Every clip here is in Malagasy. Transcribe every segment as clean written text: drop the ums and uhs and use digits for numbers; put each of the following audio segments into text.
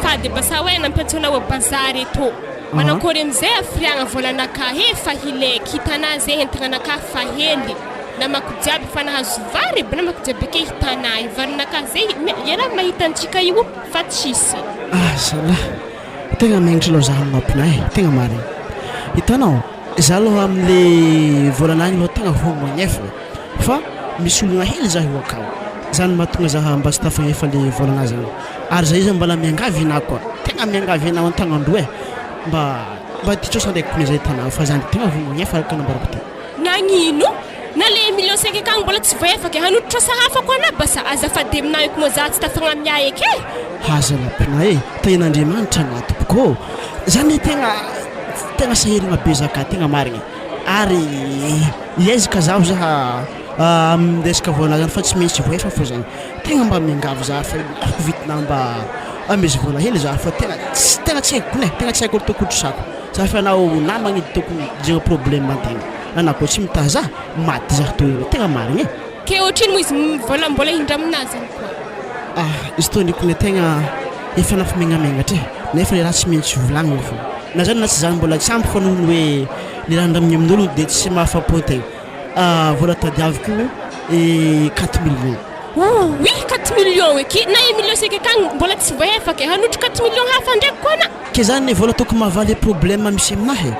Azafady basa hoe nampiantso anao bazary eto. Manankory amizay hafiriagna volanakahy e fa hileky hitanà zay entagnanakahy fa hely. Namako jiaby fa nahazo vary aby namako jiaby ake hitanà io varinakahy zay ialahy mahita antsika io fa tsisy. Ah zalah, tegna megnatra aloha zah aminao mpinay e, tegna marigny. Hitanao, zah aloha amle volana agny aloha tegna voagnognefa e, fa misy olagna hely zah io akao, zany mahatonga zah mba tsy tafagnefa le volana zany, ary zah io zany mbala miangavy anah koa, tegna miangavy anao an-tagnandroa e, mba mba ty trosa ndraiky kone zah hitanao fa zah tegna voagnognefa araka nambarako teo. Nagnino? Na le million cinq akagny mbola tsy voaefaka e, hanolo trosa hafa koa anah basa, azafady aminah eky moa zah tsy tafagnamia eky e! Aza lapina e! Tahian'Andriamanitra anah tompoko ô! Zany tegna tegna sahiragna be zah ka, tegna marigny ary hiezaka zaho zah amin'ny resaka vola zany fa tsy maintsy voaefa fô zany, tegna mba miangavy zah fa lafo vidina mba amezo vola hely zah fa tegna tsy tegna tsy haiko kony e, tegna tsy haiko ataoko otrosako. Za fa anao namagna edy tokony jereo problème antegna anao koa tsy mitaha za maty za toy io tegna marigny e. Ke otrino moa izy mivôla mbola hindramina zany koa. Ah izy toa ndreky tegna efa nafimegnamenatra e nefa le raha tsy maintsy volagniny fô na zany na tsy zany mbola tsy ampy fa noho ny hoe le raha andramigny amin'olo de tsy mahafapo antegna ah vola tadiaviko io quatre millions. Ouii quatre millions eky na un million saika akagny mbola tsy voaefaka e hanotro quatre millions hafa ndraiky koa ana. Ke zany ne vola tokony mahavaly problème misy aminahy e!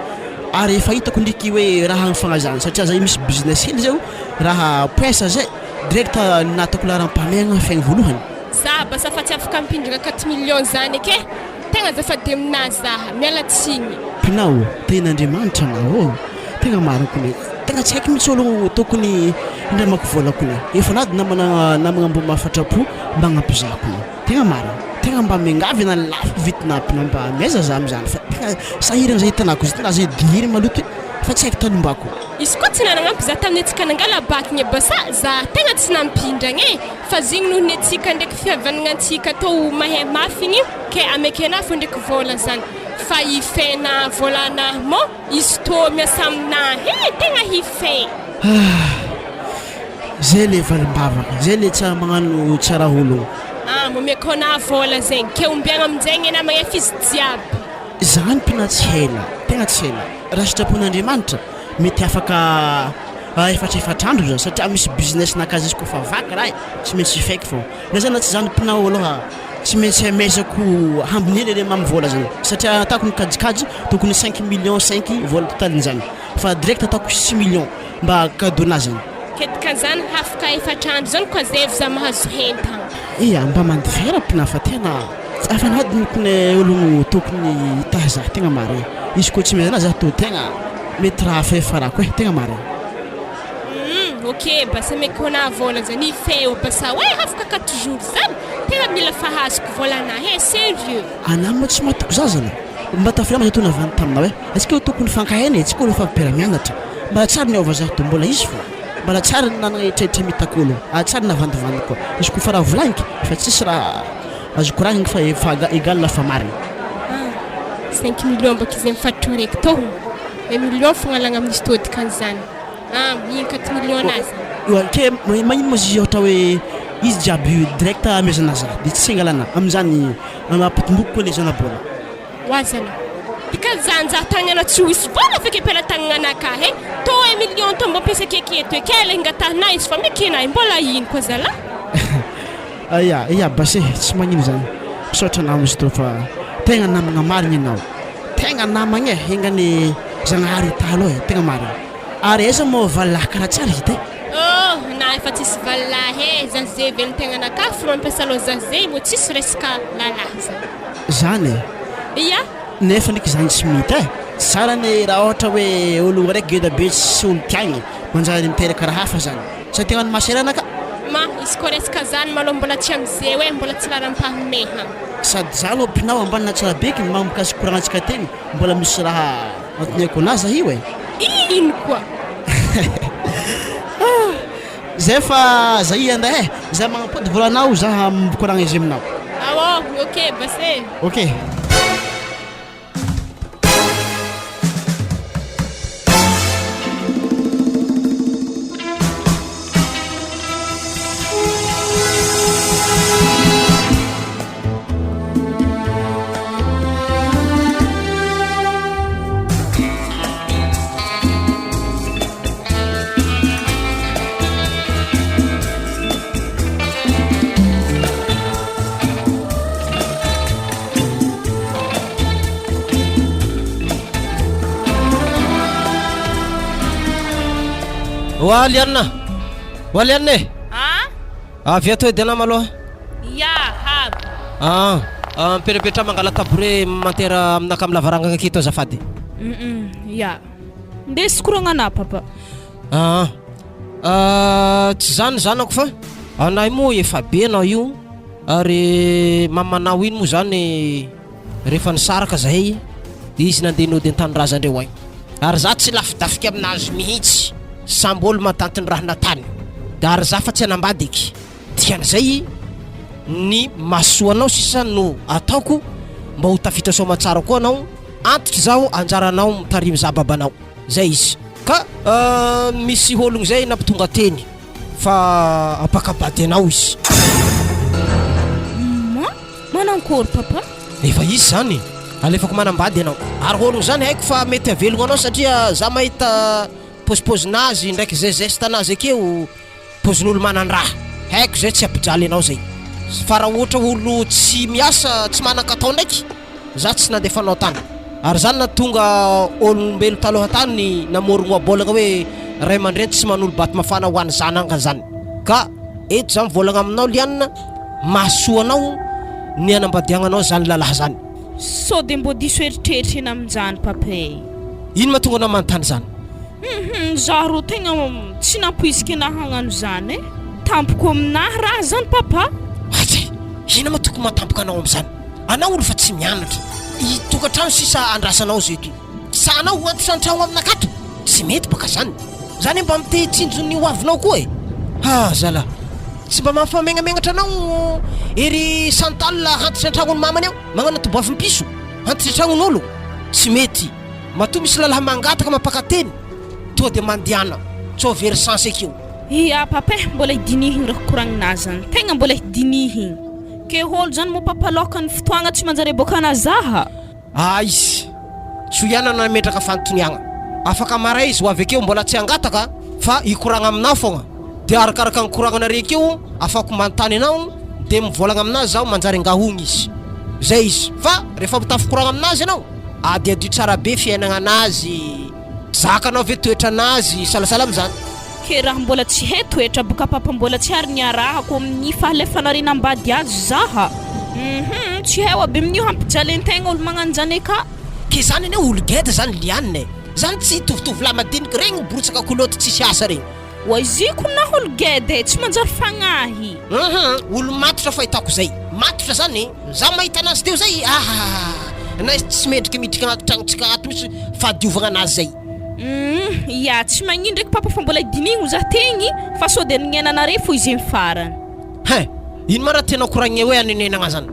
Ary efa hitako ndriky hoe raha mifagnazany satria zay misy business hely zao raha poinsa zay direct nataoko laharam-pahamehagna fiaigna voalohany. Za basa fa tsy afaka ampindrana quatre millions zany eky e! Tegna azafady aminahy zaha, miala tsiny. Pinao, tahin'Andriamanitra anao ô! Tegna marina kone, tegna tsy haiko mihitsy olo tokony hindramako vola kone, efa nady namana namagna mbo mahafatrapo magnampy za kone. Tegna marina, tegna mba miangavy na lafo vidin'ampina mba amaiza za amizany fa tegna sahirana zay hitanako izy ty, aza dihiry maloto fa tsy haiko tany ombako. Izy koa tsy nanagnampy za tamin'ny antsika nangala bac igny basa za tegna tsy nampindragna e fa zegny noho ny antsika ndraiky fihavanagna antsika tô mahay mafy igny ke amekena fô ndraiky vôla zany fa hifena vôlanah mô izy tô miasa aminah e tegna hife. Ah! Zay le valimbavaka, zay le tsara magnano tsara ologno. Ah, omeko anah vola zegny, ke ombiagna aminjegny enah magnefa izy jiaby. Zany mpina tsy hela, tegna tsy hela. Raha sitrapon'Andriamanitra, mety afaka efatrefatra andro za satria misy business nakahy zay izy koa fa vaky raha e, tsy maintsy hifaiky fô. Na zany na tsy zany mpinao aloha tsy maintsy amezako ambiny hely le mamy vola zany satria ataoko ny kajikajy tokony cinq millions cinq vola totalin'izany fa direct ataoko six millions. Mba cadeau nazy zany. Ketka zany hafaka efatr'andro zany koa zay vza mahazo hentagna. Eya mba mandefera mpina fa tena tsy afa anadinoko ny ologno tokony hitahy zah tegna marigny izy koa tsy mihazana zah tô tegna mety raha hafa hiafarako eh tegna marigny. Humm ok basa mekona vola zany feo basa oe afaka quatre jours zany tegna mila fahazoko volana he serieux. Anah moa tsy matoky zaza la mba tafirama zah tô navany taminao eh atsika tokony hifankahaina e tsika olo efa mpiara mianatra Mbala tsary niova zaho do mbola izy fô mbala tsary nanagna eritreritra mitako olo ary tsary navandivandy koa izy koa fa raha volagniko efa tsisy raha azo koragniny fa efa egal fa marigny. Ah, cinq millions baka izy mifatotro araiky tô, un million fagnalagna amin'izy tô dikan'izany, ah mihino quatre millions nazy zany. Io ke magnino moa izy ohatra hoe izy jiaby direct amezana za de tsy angalana amin'izany ampitomboiko koa le zana-bola. Wazana. Dikan'izany za tagnana tsy ho hisy vola feky am-pelatagnana anakahy e! Tô un million tô mbô ampiasa akaiky eto e! Kay le hingatahinay izy fa mekenay mbola ino koa zalah? Aya, ya base, tsy magnino zany. Misaotra anao izy tô fa tegna namagna marigny anao. Tegna namagna e, enga anie Zagnahary hitahy anao e, tegna marigny. Ary aiza moa valilahy karaha tsary hita e? Oh, na efa tsisy valilahy e, za ze velon-tegnanakahy fo mampiasa loha za ze mbô tsisy resaka lalahy zany. Zany e! Ia! Nefa ndreky zany tsy mety e! Tsara anie raha ohatra hoe olo araiky geda be tsy olo tiagny manjary miteraka raha hafa zany. Sa tegna ny maserana ka! Ma, izy koa resaka zany malôha mbola tsy amizay oe, mbola tsy laharam-pahamehana. Sady za aloha mpinao ambany na tsara beky ny maha mikasika koragnantsika teny mbola misy raha antoniako anazy za io e! Ino koa? Zay fa zay andahy e! Za magnapody volanao za mikoragna izy aminao. Ao ok base. Ok. Oa Liana! Oa Liana e! Ah? Avy ato edy anah maloha. Ya, avy. Ah, ah, mipetrapetraha mangala tabouret mantera aminakahy amin'ny lavarangana aketo azafady. Hum, ya. Ndesy koragna anah papa. Ah, ah, tsy zany zanako fa anahy moa efa be anao io ary mamanao iny moa zany Rehefa nisaraka zahay dia izy nandeha nody an-tanindrazandreo agny. Ary za tsy lafidafika aminazy mihitsy, samby olo matanty ny raha natany. Da ary za fa tsy hanambady eky. Dikan'izay ny mahasoa anao sisa no ataoko mba ho tafita soamatsara koa anao, antitra zaho anjaranao mitarimy za babanao. Zay izy. Ka misy ologno zay nampitonga teny. Fa ampakabady anao izy. Maman, manankory papa? Efa izy zany e. Alefako manambady ianao. Ary ologno zany haiko fa mety havelogno anao satria za mahita pôzipôzinazy ndraiky zay geste nazy akeo pôzin'olo manandraha. Haiko zay tsy hampijaly anao zay. Fa raha ohatra olo tsy miasa tsy manan-katao ndraiky. Za tsy nandefanao tany. Ary zany nahatonga olombelo taloha tany namorogno ohabolagna hoe ray aman-dreny tsy manolo-bato mafana ho an'ny zanaka zany. Ka eto za mivolagna aminao Liana, mahasoa anao ny hanambadiagnanao zany lalahy zany. Sao dia mbô diso eritreritra ena amin'izany papa e. Ino mahatonga anao manontany zany? Hum za rô tegna tsy nampoiziko anah hagnano zany e. Tampoko aminah raha zany papa. Atsy! Ino ma tokony mahatampoka anao amin'izany? Anao olo fa tsy mianatra. I tokantrano sisa andrasanao zay ty. Sa anao ho antitra antragno aminakato? Tsy mety baka zany. Zany mba mite hitsinjo ny ho avinao koa e. Ah zalah. Tsy mba mampamengamenatra anao ery Chantal hantitra antragnon'ny mamany ao, magnano toboavim-piso, hantitra antragnon'olo. Tsy mety. Matoa misy lalahy mangataka mampakateny, toa dia mandehana, sao very sens ekeo. Ia papa eh, mbola hidinihigny raha koragnina zany, tegna mbola hidinihigny. Ke ôlo zany moa papa lôka ny fotoagna tsy manjare bôka anazaha. Aiz! Soa ihany anao nametraka fanontoniagna. Afaka maray izy ho avy akeo mbola tsy hangataka fa hikoragna aminao fogna. Dia arakaraka ny koragnanareo akeo afako manontany anao dia mivolagna aminazy zaho manjary angahogny izy. Zay izy. Fa rehefa mitafikoragna aminazy ianao, adiadio tsara be fiainagnanazy, zakanao ve toetranazy, salasala amizany. Ke raha mbola tsy he toetra boka papa mbola tsy ary niarahako amin'ny fahalefanare nambady azy zaha hum tsy heo aby amin'io hampijalen-tegna olo magnanjany eka. Ke zany anie olo geda zany lianina e! Zany tsy tovtovolahy madiniky regny miborotsaka culotte tsisy asa regny. Oa iziko naho olo geda e, tsy manjary fagnahy. Hum olo matotra fahitako zay, matotra zany e, za mahita anazy teo zay ahahaha na izy tsy mendrika midrika agnaty tragnontsika ato mihitsy fahadiovagna anazy zay. Humm ya tsy magnino ndraiky papa fa mbola dinihigno za tegny fa sao de niainanare fo izy iny farany. Hein! Ino ma raha tianao koragnina hoe anenenagna zany?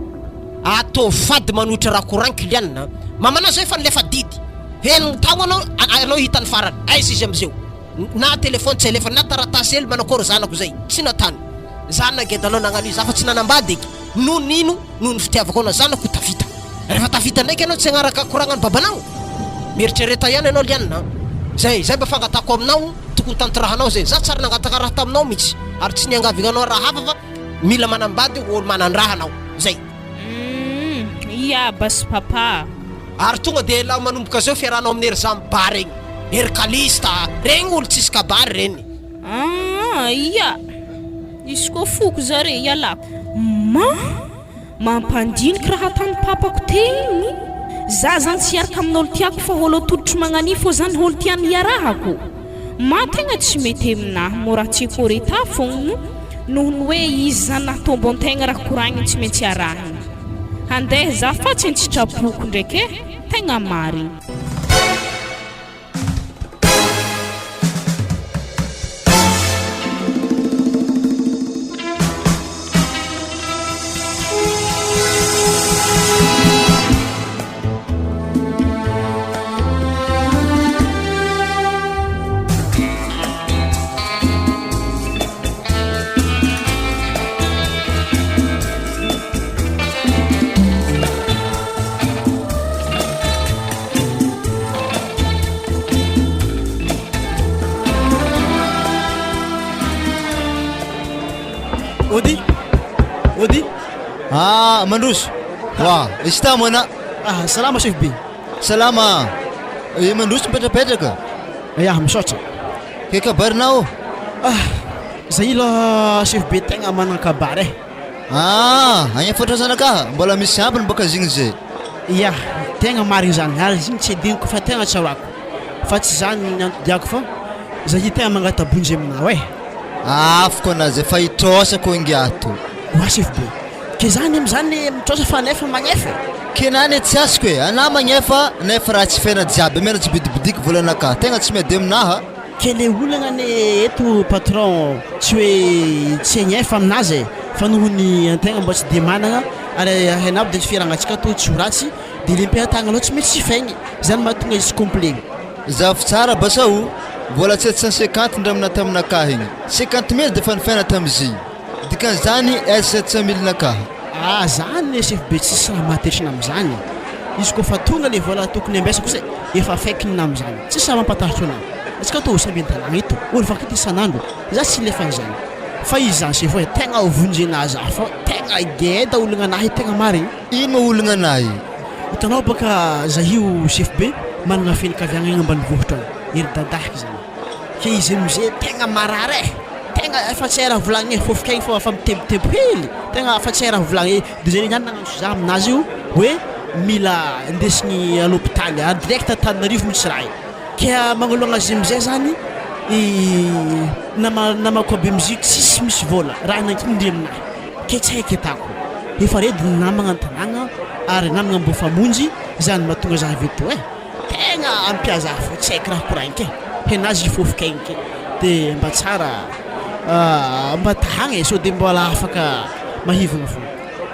Ataovy fady manohitra raha koragny Kylian a! Mamanao zao efa nilefa didy, heno tagno anao anao hita ny farany, aiza izy amizeo? Na telephone tsy alefany na taratasy hely manakôry zanako zay, tsy natany. Za nageda anao nagnano io za fa tsy nanambady eky, noho ny ino? Noho ny fitiavako anao zanako ho tafita. Rehefa tafita ndraiky ianao tsy hagnaraka koragnan'ny babanao? Mieritrereta ihany ianao Liana a! Zay, zay mba fangatahako aminao, tokony tanterahanao zay. Za tsy ary nangataka raha taminao mihitsy, ary tsy niangaviana anao raha hafa fa mila manambady ho olo manan-draha anao. Zay. Humm, ia basy papa. Ary tonga dia elah manomboka zao fiarahanao amin'ny Hery Zamba regny, Hery Calista, regny olo tsisy kabary regny. Aa, ia. Izy koa foko zare ialako. Ma! Mampandiniky raha ataon'i papako tegny. Za zany tsy hiaraka amin'olo tiako fa olo atolotro magnania fô zany olo tiany hiarahako. Ma tegna tsy mety aminahy mô raha tsy akôry état fogna noho ny hoe izy zany nahatombo antegna raha koragniny tsy maintsy arahiny. Handeha za fa tsy an-tsitrapoko ndraiky e! Tegna marigny. Ody Ody Ah, mandroso. Wa, izy tamo ana. Ah, salama chef be. Salama. Eh, mandroso mipetrapetraka. Ya, misaotra. Ke kabarinao? Ah! Zay ila chef be tegna manan-kabary eh. Ah! Agny fatra zanaka, mbola misy ambiny bôka zigny zay. Ya, tegna marigny zany, ary izy igny tsy adignoko fa tegna tsaroako, fa tsy zany ny antodiako fa za io tegna mangata-bonjy aminao eh. Afoko anà zay fa hitrôsako ingahy to. Oa chef be, ke zany amizany mitrôsa fa nefa magnefa e. Ke nà anie tsy azoko e, anà magnefa nefa raha tsy fena jiaby, amena tsibidibidiky volanakahy, tegna tsy miady aminaha. Ke le olagna anie eto patron tsy hoe tsy hagnefa aminazy e, fa noho ny antegna mba tsy de managna ary hainao aby de ny fiaragnantsika tô tsy ho ratsy de le mpihatagna anao tsy maintsy hifaigny, zany mahatonga izy complet. Zafy tsara basa o, mbola 750 ndramina taminakahy igny, 50 mille defa nifaina tamizigny, dikan'izany aiza 700 mille nakahy. Ah zany le chef be tsisy raha mahatetrina amizany e, izy koa fa tonga le vola tokony ambiasa kosa efa afekiny amizany, tsisy raha mampatahotra anah, antsika tô samby an-tanagna eto, olo mifankahita isan'andro, za tsy lefa an'izany, fa izy zany chef e tegna vonjena za fa tegna geda olagna anahy tegna marigny. Ino ma olagna anahy? Hitanao baka za io chef be managna fianakaviagna agny ambanivohitra agny, ery dadahy zany, ke izy amizay tegna marary e, tegna efa tsy hay raha volagniny e, fofok'aigny fô efa mitebiteby hely, tegna efa tsy hay raha volagniny e, de zay niany nagnantso za aminazy io hoe mila indesigny à l'hôpitaly ary direct Antananarivo mitsy raha io, ke magnoloagna azy amizay zany i nama namako aby amizio tsisy misy vôla, raha nankinindry aminahy. Ke tsy haiko atako. Efa redy ny namagna an-tanàgna ary namagna mbô famonjy zany mahatonga za avy eto eh. Tegna ampia za fô tsy haiko raha koragniko eh. Henazy hifôfok'aigny ke de mba tsara mba tahagna eh sao de mbola afaka mahivagna fô.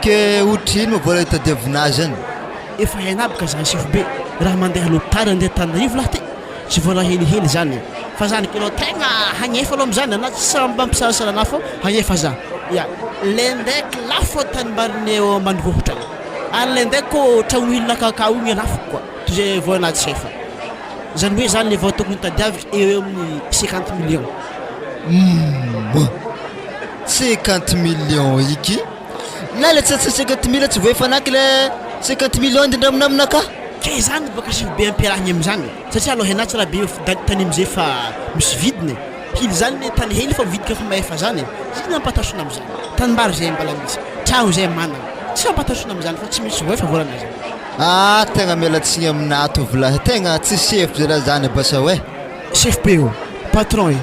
Ke otrino moa vola itadiavina azy any? Efa hainà baka zany sefo be raha mandeha l'hôpitaly andeha Antananarivo lahy ty tsy vola helihely zany fa zany kinao tegna hagnefa aloha amizany anà tsy mampisalasala anà fô hagnefa za. Ya, le ndraiky lafo tanimbarin'ny eo ambanivohitra agny, ary le ndraiky kô tragno hila kakao igny lafo koa toy izay vao anaty sefa, zany hoe zany le vao tokony tadiaviko eo eo amin'ny 50 millions. Humm! 50 millions iky? Na le tsy 50 mille tsy voaefanaky le 50 millions indrindra aminakahy. Kay zany baka sivy be ampiarahigny amizany satria aloha henà tsy raha be tany amizay fa misy vidiny e. Hily zany le tany hely fa mividy efa mahefa zany e! Tsy nampatahotrana amizany. Tanimbary zay mbala misy, tragno zay manana. Tsy fampatahotrana amizany fa tsy misy voa efa volana zany. Ah tegna miala tsiny aminah tovolahy tegna tsisy hevitra zalahy zany basao eh. Chef be ô! Patron e!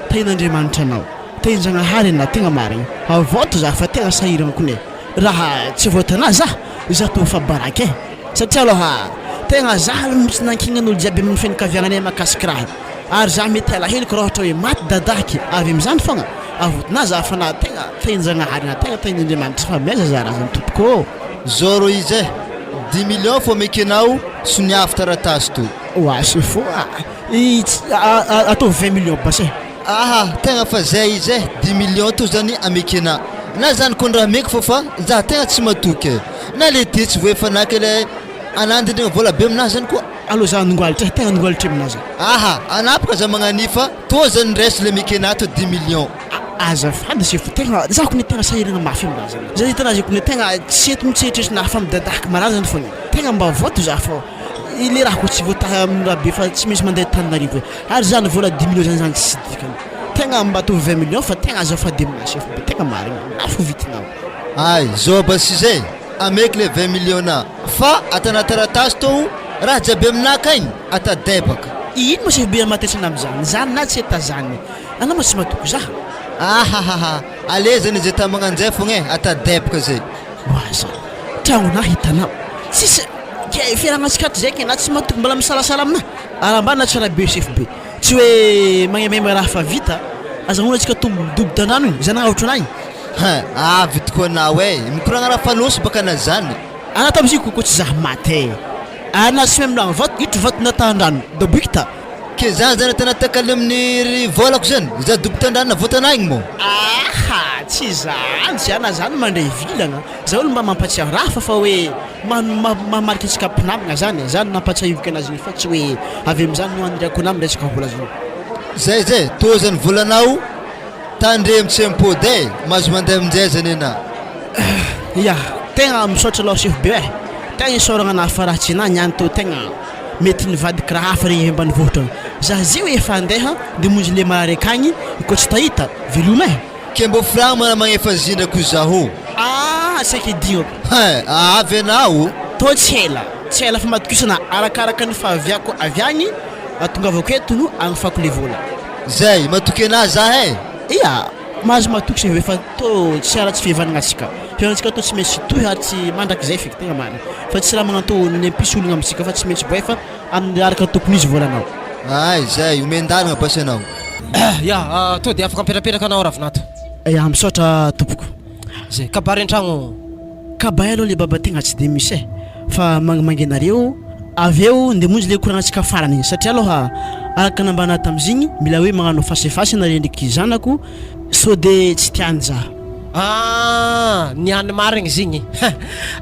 Tahin'Andriamanitra anao. Tahin-jagnahary anah tegna marigny. Avoto zah fa tegna sahiragna kony e! Raha tsy voatanah zah, zah toa efa baraka e! Satria aloha tegna zah mitsy nankignan'olo jiaby amin'ny fianakaviagnanay mahakasiky raha. Ary za mety alaheloko raha ohatra hoe maty dadaky avy amizany fogna avotina za fa na tegna tahin-jagnahary na tegna tahin'Andriamanitra fa miaiza za razany tompoko ô. Zao rô izy eh, dix millions fô mekenao soniavo taratasy to. Oasy fô a, ataovy 20 millions basy eh. Aha, tegna fa zay izy eh, dix millions to zany amekena, na zany kô ndraha meko fô fa za tegna tsy matoky eh, na le ty tsy voefanake le anah ndrindra vola be aminahy zany koa. Allo za nongoalitra eh, tegna nongoalitra aminazy eh. Aha, anapaka za magnania fa tô zany ndraiso le mekena to dix millions. Azafady sefo tegna za kone tegna sahiragna mafy aminazy zany, za hitanazy kone tegna tsy eto mitsy eritreretina hafa midadahaka marary zany fogna, tegna mba voato za fô le raha ko tsy voatahy amin'ny raha be fa tsy maintsy mandeha Antananarivo e, ary zany vola dix millions zany zany tsisy dikany, tegna mba ataovy 20 millions fa tegna azafady aminazy sefo be tegna marigny lafo vidinao. Ay, zao basy zay, ameko le 20 millions na. Fa atana taratasy tô raha jiaby aminah kaigny ata debaka. Ino moa chef be amatesana amizany zany na tsy etazany anao moa tsy matoky za. Ahahaha ale zany zay tamagna anjay fogna e ata debaka zay. Oaza tragnonah hitanao tsisy ke fiaragnantsika ato zay ke na tsy matoky mbola misalasala aminah arahambana tsara be chef be tsy hoe magnemaima raha fa vita azahoana antsika tombo midobo tandrano igny zay nagnavotra anah igny. Hein avy tokoa anao e mikoragna raha fanosy baka na zany. Ana tamziko ko tsy zah maty e! Ana tsy mahay milagno vato ito vato natahandrano doboky ta. Ke zah zany atana takaly amin'ny ry volako zany za dobo tandrano navoatana agny moa. Aha! Tsy zany tsy ana zany mandray vilagna za olo mba mampatsiaro raha fa fa hoe mahamarika antsika mpinamagna zany e! Zany nampatsiahiviko anazy igny fa tsy hoe avy amizany no aniriako anah miresaka vola zao. Zay zay, tô zany volanao. Tandremo tsy impody e! Mahazo mandeha aminjay zany enah. Ya, tegna misaotra aloha chef be eh, tegna isaoragna anah fa raha tsy anah niany tô tegna mety nivadiky raha hafa regny ambanivohitra agny. Za zio efa andeha nde hamonjy le marary akagny koa tsy tahita, veloma eh. Ke mbô firagna mana magnefa zindra ko zaho. Ah saika idignako. Hein, avy anao. Tô tsy ela, tsy ela fa matokisana arakaraka ny fahaviako avy agny ahatongavako eto no agnafako le vola. Zay, matoky anah za eh. Ia, mahazo matoky se fa tô tsy haratsy fihavanagna antsika. Fihavanantsika tô tsy maintsy hitohy ary tsy mandrakizay feky, tegna marigny. Fa tsy raha magnantô ny hampisy olagna amintsika fa tsy maintsy boay fa Amin'ny araka ny tokony izy volanao. Ay zay, omen-dalana basy anao. Ya, to dia afaka mipetrapetraka anao Ravinato. Ya, misaotra tompoko. Zay, kabary an-tragno. Kabay aloha le baba tegna tsy de misy e, fa mangimangy anareo, avy eo nde monjy le koragnantsika farany igny satria aloha araka nambana tamzigny mila hoe magnano face face nareo ndreky zanako sao de tsy tiany za. Ah! Ny any marigny izy igny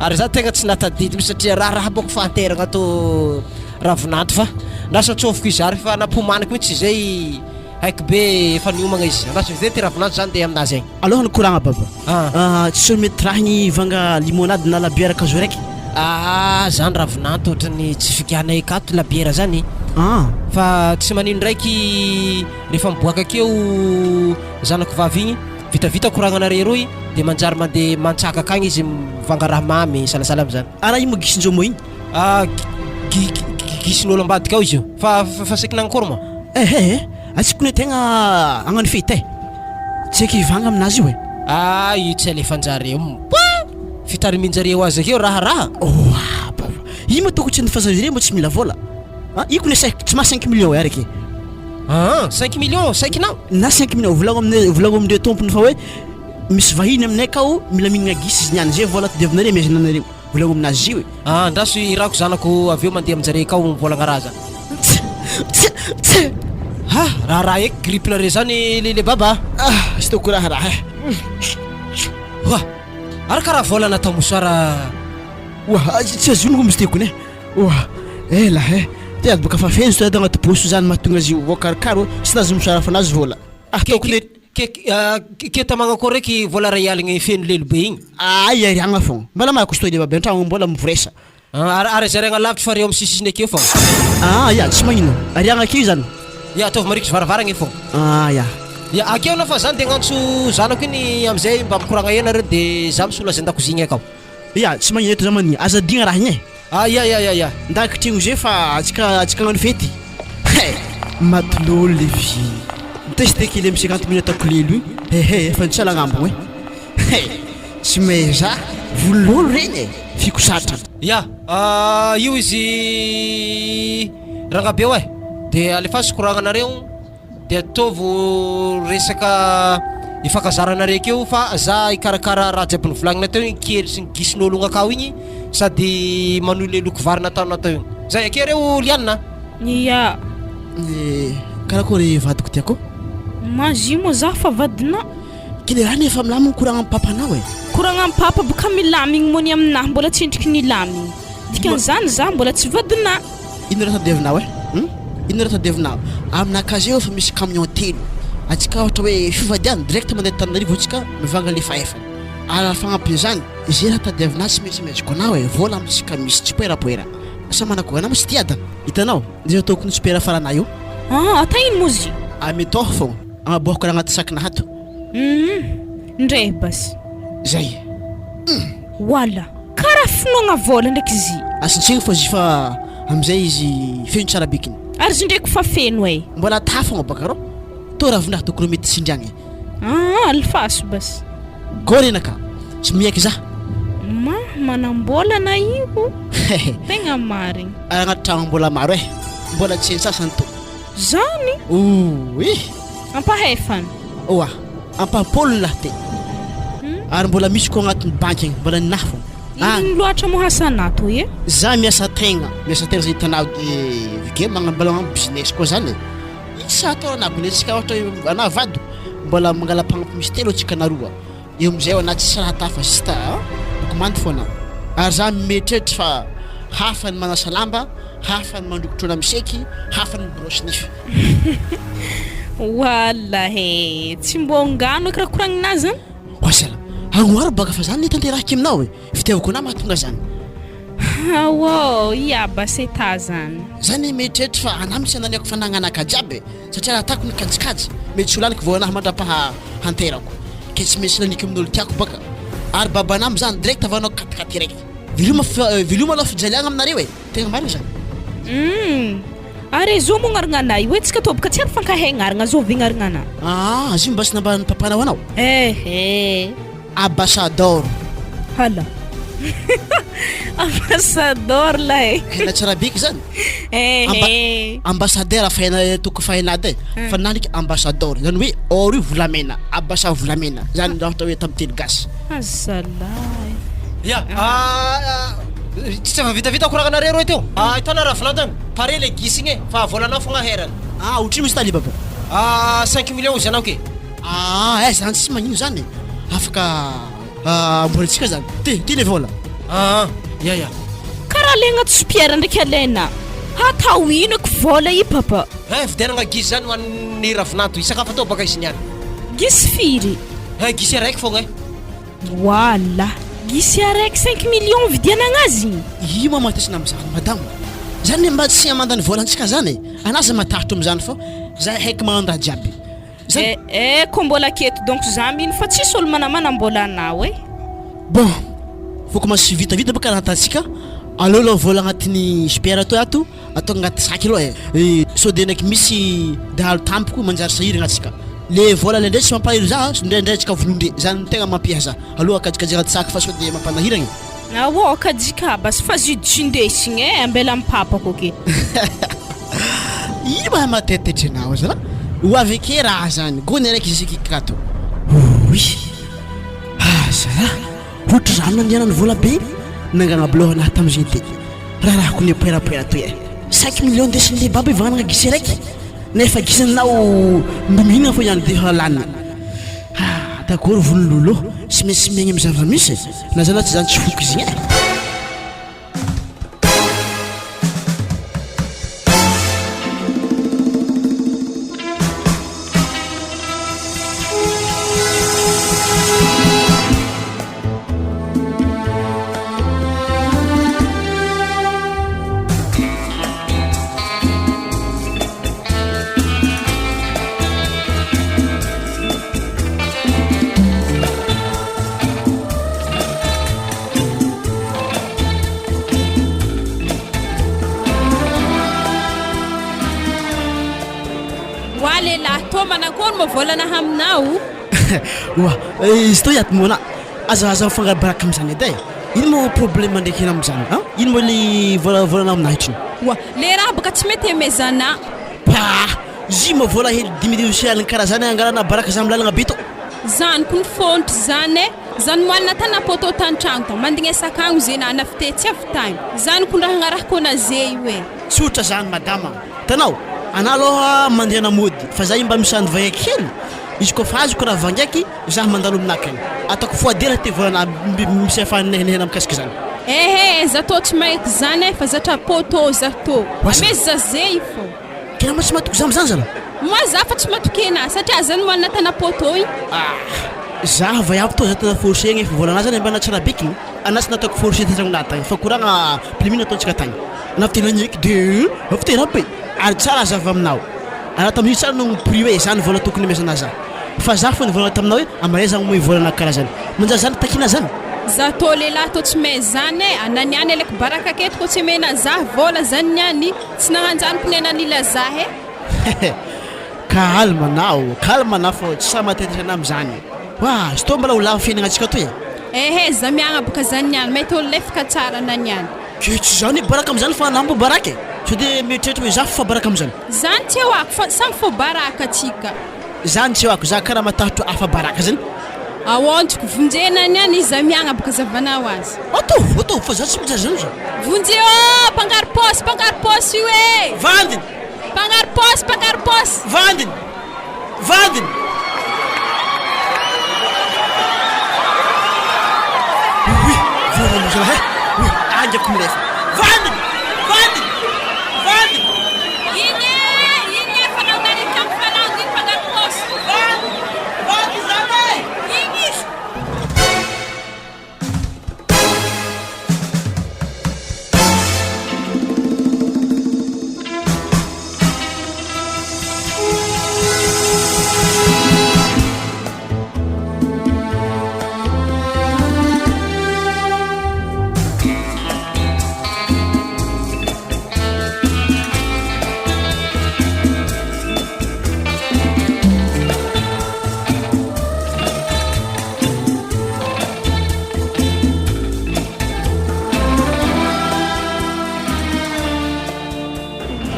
ary za tegna tsy nahatadidy mihitsy satria raharaha bôko fahanteragna ato Ravinanto fa lasa antsôviko izy ary efa nampomaniko mihitsy izay haiko be efa niomagna izy andraso izy ty Ravinanto zany de aminazy agny. Aleo hanikoragna baba. Ah. Tsy mety rahigny hivanga limonade na labiera kazo raiky. Ah zany Ravinanto ohatran'ny tsy figahanay akato labiera zany. Ah. Fa tsy manino ndraiky rehefa miboaka akeo zanako vavy igny. Vitavita koragna nare roy de manjary mande mantsaka akagny izy mivanga raha mamy salasala amizany. Ara ino moa gisin-jô moa igny? Ah gi gi gisin'olo ambadika ao izy io fa fa saiky nagnakôry moa? Ehe eh, atsy kone tegna hagnano fety eh, tsy haiky hivanga aminazy io eh. Ah io tsy alefanjareo moa, fitarimin-jareo azy akeo raharaha. Oa baba, io moa tokony tsy nifasazire mbo tsy mila vôla, ah io kone cinq tsy maha cinq millions eh arake. Aa cinq millions saikinao? Na cinq millions volagno amine volagno amindreo tompony fa hoe misy vahiny aminay akao mila mihinagna gisa izy niany zay vola tadiavinareo amezana anareo volagno aminazy io e. Aa andraso irako zanako avy eo mandeha aminjare akao mivolagna raha zany. Ha raharaha eky grippe nareo zany le le baba a. Ah tsy tokony raharaha e. Oa ary karaha vola natao mosoara. Oa tsy azoniko misy tekony e. Oa! Ela eh! Te ady boka fa feno zay agnaty bosy zany mahatonga azy voakarokaro sy nazy mosara fa nazy vola. Ataoko le. Ke ke tamagna koa raiky vola ray aligny feno lelo be igny. Aia ariagna fogna. Mbola maro koa le babe antragno mbola mivoresa. Ary ary aza ariagna lavitry fa reo amy sisisiny akeo fogna. Ah ya tsy magnino. Ariagna akeo zany. Ya ataovy marikitry varavaragna io fogna. Ah ya. Ya akeo anao fa zany de agnantso zanako igny amizay mba mikoragna eo nareo de za misolo azy andakozia igny akao. Ya tsy magnino eto za manigny. Aza adigna raha igny e. Ah ya ya ya ya. Ndakitry zay fa atsika atsika hagnano fety. He! Maty lolo le vy. Miteste kely amy 50 mille ataoko lelo igny. Hehe efa nitsala agnambogno e. He! Tsy meza. Volololo regny e. Fikosatra. Ya, io izy Rangabeo e. De alefaso koragnanareo. De ataovo resaka ifankazaranareo akeo fa za hikarakara raha jiaby nivolagnina teo igny kely sy ny gisin'ologno akao igny sady manohy le loko vary nataonao teo igny. Zay akia reo Liana a! Ia. Eh, karakôry vadiko tiako? Magie moa za fa vadinao. K'le raha nefa milamigny koragna am papanao e. Koragna am papa boka milamigny moa ny aminahy mbola tsy endriky nilamigny. Dikan'izany za mbola tsy vadinà. Ino raha tadiavinao eh? Hum? Ino raha tadiavinao? Amina casier efa misy camion telo. Antsika ohatra hoe fivadiana direct mandeha Antananarivo antsika mivanga le fahefany. Ary raha fagnampin'izany, ze raha tadiavinao tsy maintsy amezako anao e, vola amintsika misy tsy poerapoera. Sa manakory anao moa tsy tia da? Hitanao? Ze ataoko ny sopera faranay io. Ah, ata ino moa zy? Ametoho fogna, agnaboahako raha agnaty sac-nahy ato. Hum, ndre basy. Zay. Hum. Wala. Karaha finoagna vôla ndraiky izy. Asintsegny fô izy fa amizay izy feno tsara bekiny. Ary izy ndraiky fa feno e. Mbola ta fogna baka rô. Tô ravindraha tokony mety tsindriagna e. Aa alifaso basy. Gô renaka, tsy miaiky za. Ma, manam-bôla na io. Tegna marigny. Ary agnaty tragno mbola maro e. Mbola tsy hain-tsasany tô. Zany? Ouii. Ampahefany. Oa, ampahapolo lahy te. Ary mbola misy koa agnatin'ny banky agny, mbola ninahy fogna. Ino ah. loatra moa asanà toy e? Za miasa tegna, miasa tegna zay hitanao de vike magnano mbola magnano business koa zany e. Isa atao anabony antsika ohatra hoe anà vady mbola mangala mpagnampy misy telo antsika na roa. Eo amizay anà tsisy raha tafa juste a, dokomandy foana. Ary za mieritreritra fa hafa ny manasa lamba, hafa ny mandrokotrona miseky, hafa ny miborosy nify. Wallah e! Tsy mbô angano eky raha koragninà zany. Oasala, agnoharo baka fa zany ne tanterahiko aminao e! Fitiavako anà mahatonga zany. Aô, ia Baseta zany. Za ne mieritreritra fa anah mitsy ananiako fanagnanaka jiaby e, satria raha atako ny kajikajy mety tsy ho laniko vao anah mandrapaha hanterako, ke tsy maintsy laniko amin'olo tiako baka, ary babanah amzany direct avanao katikaty raiky. Veloma veloma aloha fijaliagna aminareo e, tegna marigny zany. Humm, ary zo moa agnaragnanay hoe tsika tô boka tsy mifankahay agnaragna zovy agnaragnana. Aa, izy io mba tsy nambaran'ny papanao anao? Ehe. Ambassador. Hala. Ambassador lahy. Hena tsara be zany. Eh. Ambassadeur faina toko faina ady. Eh. Fa naniky ambassador. Zany hoe or io volamena, ambassa volamena. Zany raha ohatra hoe tamin'ny teny gasy. Azalahy. Ya, ah, tsy efa vitavita koragnanareo reo teo. Ah, hitanao raha volantany, pare le gisa igny e, fa volanao fogna herany. Ah, otrino izy taliba ba? Ah, 5 millions ozy anao ke. Aa eh zany tsy magnino zany e, afaka amboarintsika zany, ty ty le vola. Aa ya ya. Karaha alaigna tsopierre ndraiky alaina hatao ino eky vola i papa. Eh vidianagna gisa zany ho an'ny ravinanto, hisakafo atao baka izy niany. Gisa firy? Eh gisa araiky fogna eh. Wala! Gisa araiky cinq millions vidianagna azy? Io ma matesina amizany madama, zany mba tsy hamandany volantsika zany e, anah aza matahotra amizany fa zay haiko magnano raha jiaby. Zay. Eh eh ko mbola aketo donc za mino fa tsisy olo manamanam-bola anao eh. Bon, vao commence vitavita bôka raha atantsika, aleo aloha vola agnatin'ny super atoy ato atao agnaty sac aloha e, sao de ndraiky misy dahalo tampoko manjary sahiragna antsika, le vola le ndray tsy mampalahelo za ndraindray antsika volon-dre, zany no tegna mampiha za, aleo akajikajy agnaty sac fa sao de mampanahiragna e. Aoa kajika basy fa zidy tsy indesigny e, ambela am papako ake. Ino maha matetitry anao zala? Ho avy ake raha zany, gony araiky isika ikato. Ouii! Ah zala, ohatry rano nandehanan'ny vola be nangana bloc anahy tamizay de raharahako nipoerapoera toy e. Cinq millions ndesin'le babo ivagnana gisa raiky nefa gisanao mbo mihinana fô ihany de lany. Ah d'accord volololo, tsy maintsy miaigna amy zava-misy e. Na zany na tsy zany tsy foko izy igny e. Oa lehilahy tô manakory moa volana haminao? Oa, izy tô hiady moana, aza aza mifangaro baraka amizany edy e, ino moa problème ndraiky enao amizany an? Ino moa le vola volana aminahy Oa, le raha boka tsy mety emezana. Pah! Izy moa vola hely dimidimisy alina karaha zany angalana baraka za am lalagna be tô. Zany ko ny fôntry zany e! Zany moalina tany na pôtô tantragno tao mandignesa akagno ze na nafite tsy avy tagny. Zany ko ndraha agnarahako anaze io e! Tsotra zany madama. Hitanao, anah aloha mandehana mody fa za io mba misandy vainga kely, izy koa fa azoko raha vangaiky za mandalo aminakany. Ataoko fois deux raha te volana misy afahanehana mikasika izany. Ehe, za tô tsy mahita zany e, fa zatra pôtô za tô. Ameo za ze io fô. Tena mba tsy matoky za amizany zala? Moi za fa tsy matoky ena satria za no manana tana pôtô igny. Ah! Za vaiavy tô za tena forcé agny fa volanah zany mba tsara bekiny, anah tsy nataoko forcé tantragnonah tagny fa koragna plimine nataontsika tagny. Anah tena niaiky de avy tena be ary tsara hazava aminao. Anah tamin'io tsara no prix hoe zany vola tokony omezana za. Fa za fo nivolagna taminao hoe amaraiza za omeo volana karaha zany. Manjary zany takina zany. Za tô lehilahy tô tsy mahay zany e, ana niany alaiko baraka aketo kô tsy omena za vola zany niany, tsy nagnanjaniko ny anan'ila za e. Calme anao, calme anao fô tsy sahy mahatezitra anah amizany. Oa, izy tô mbola ho lava fiainagnantsika toy e. Ehe, za miagnaboka zany niany, mahita olo lefaka tsara ana niany. Ke tsy zany hoe baraka amizany fa anah mbo baraka e. Sao de mieritreritra hoe za fa baraka amizany. Zany tsy eo ako fa samy fô baraka tsika. Zany tsy ako, za karaha matahotra afa-baraka zany. Aonjiko, vonjena ny any iza miagnaboka zavanao azy. Ataovy, ataovy fa za tsy mijery zany za. Vonjeo ô! Mpangaro paosy, mpangaro paosy io e! Vandiny! Mpangaro paosy, mpangaro paosy! Vandiny! Vandiny! Oy! Voaroa zalahy e! Oy! Angako milefa! Vandiny! Vandiny! Vandiny! Iny e! Iny e! Fanao narika amin'ny falango iny mpangaro paosy. Vandiny! Vandiny zany e! Iny izy!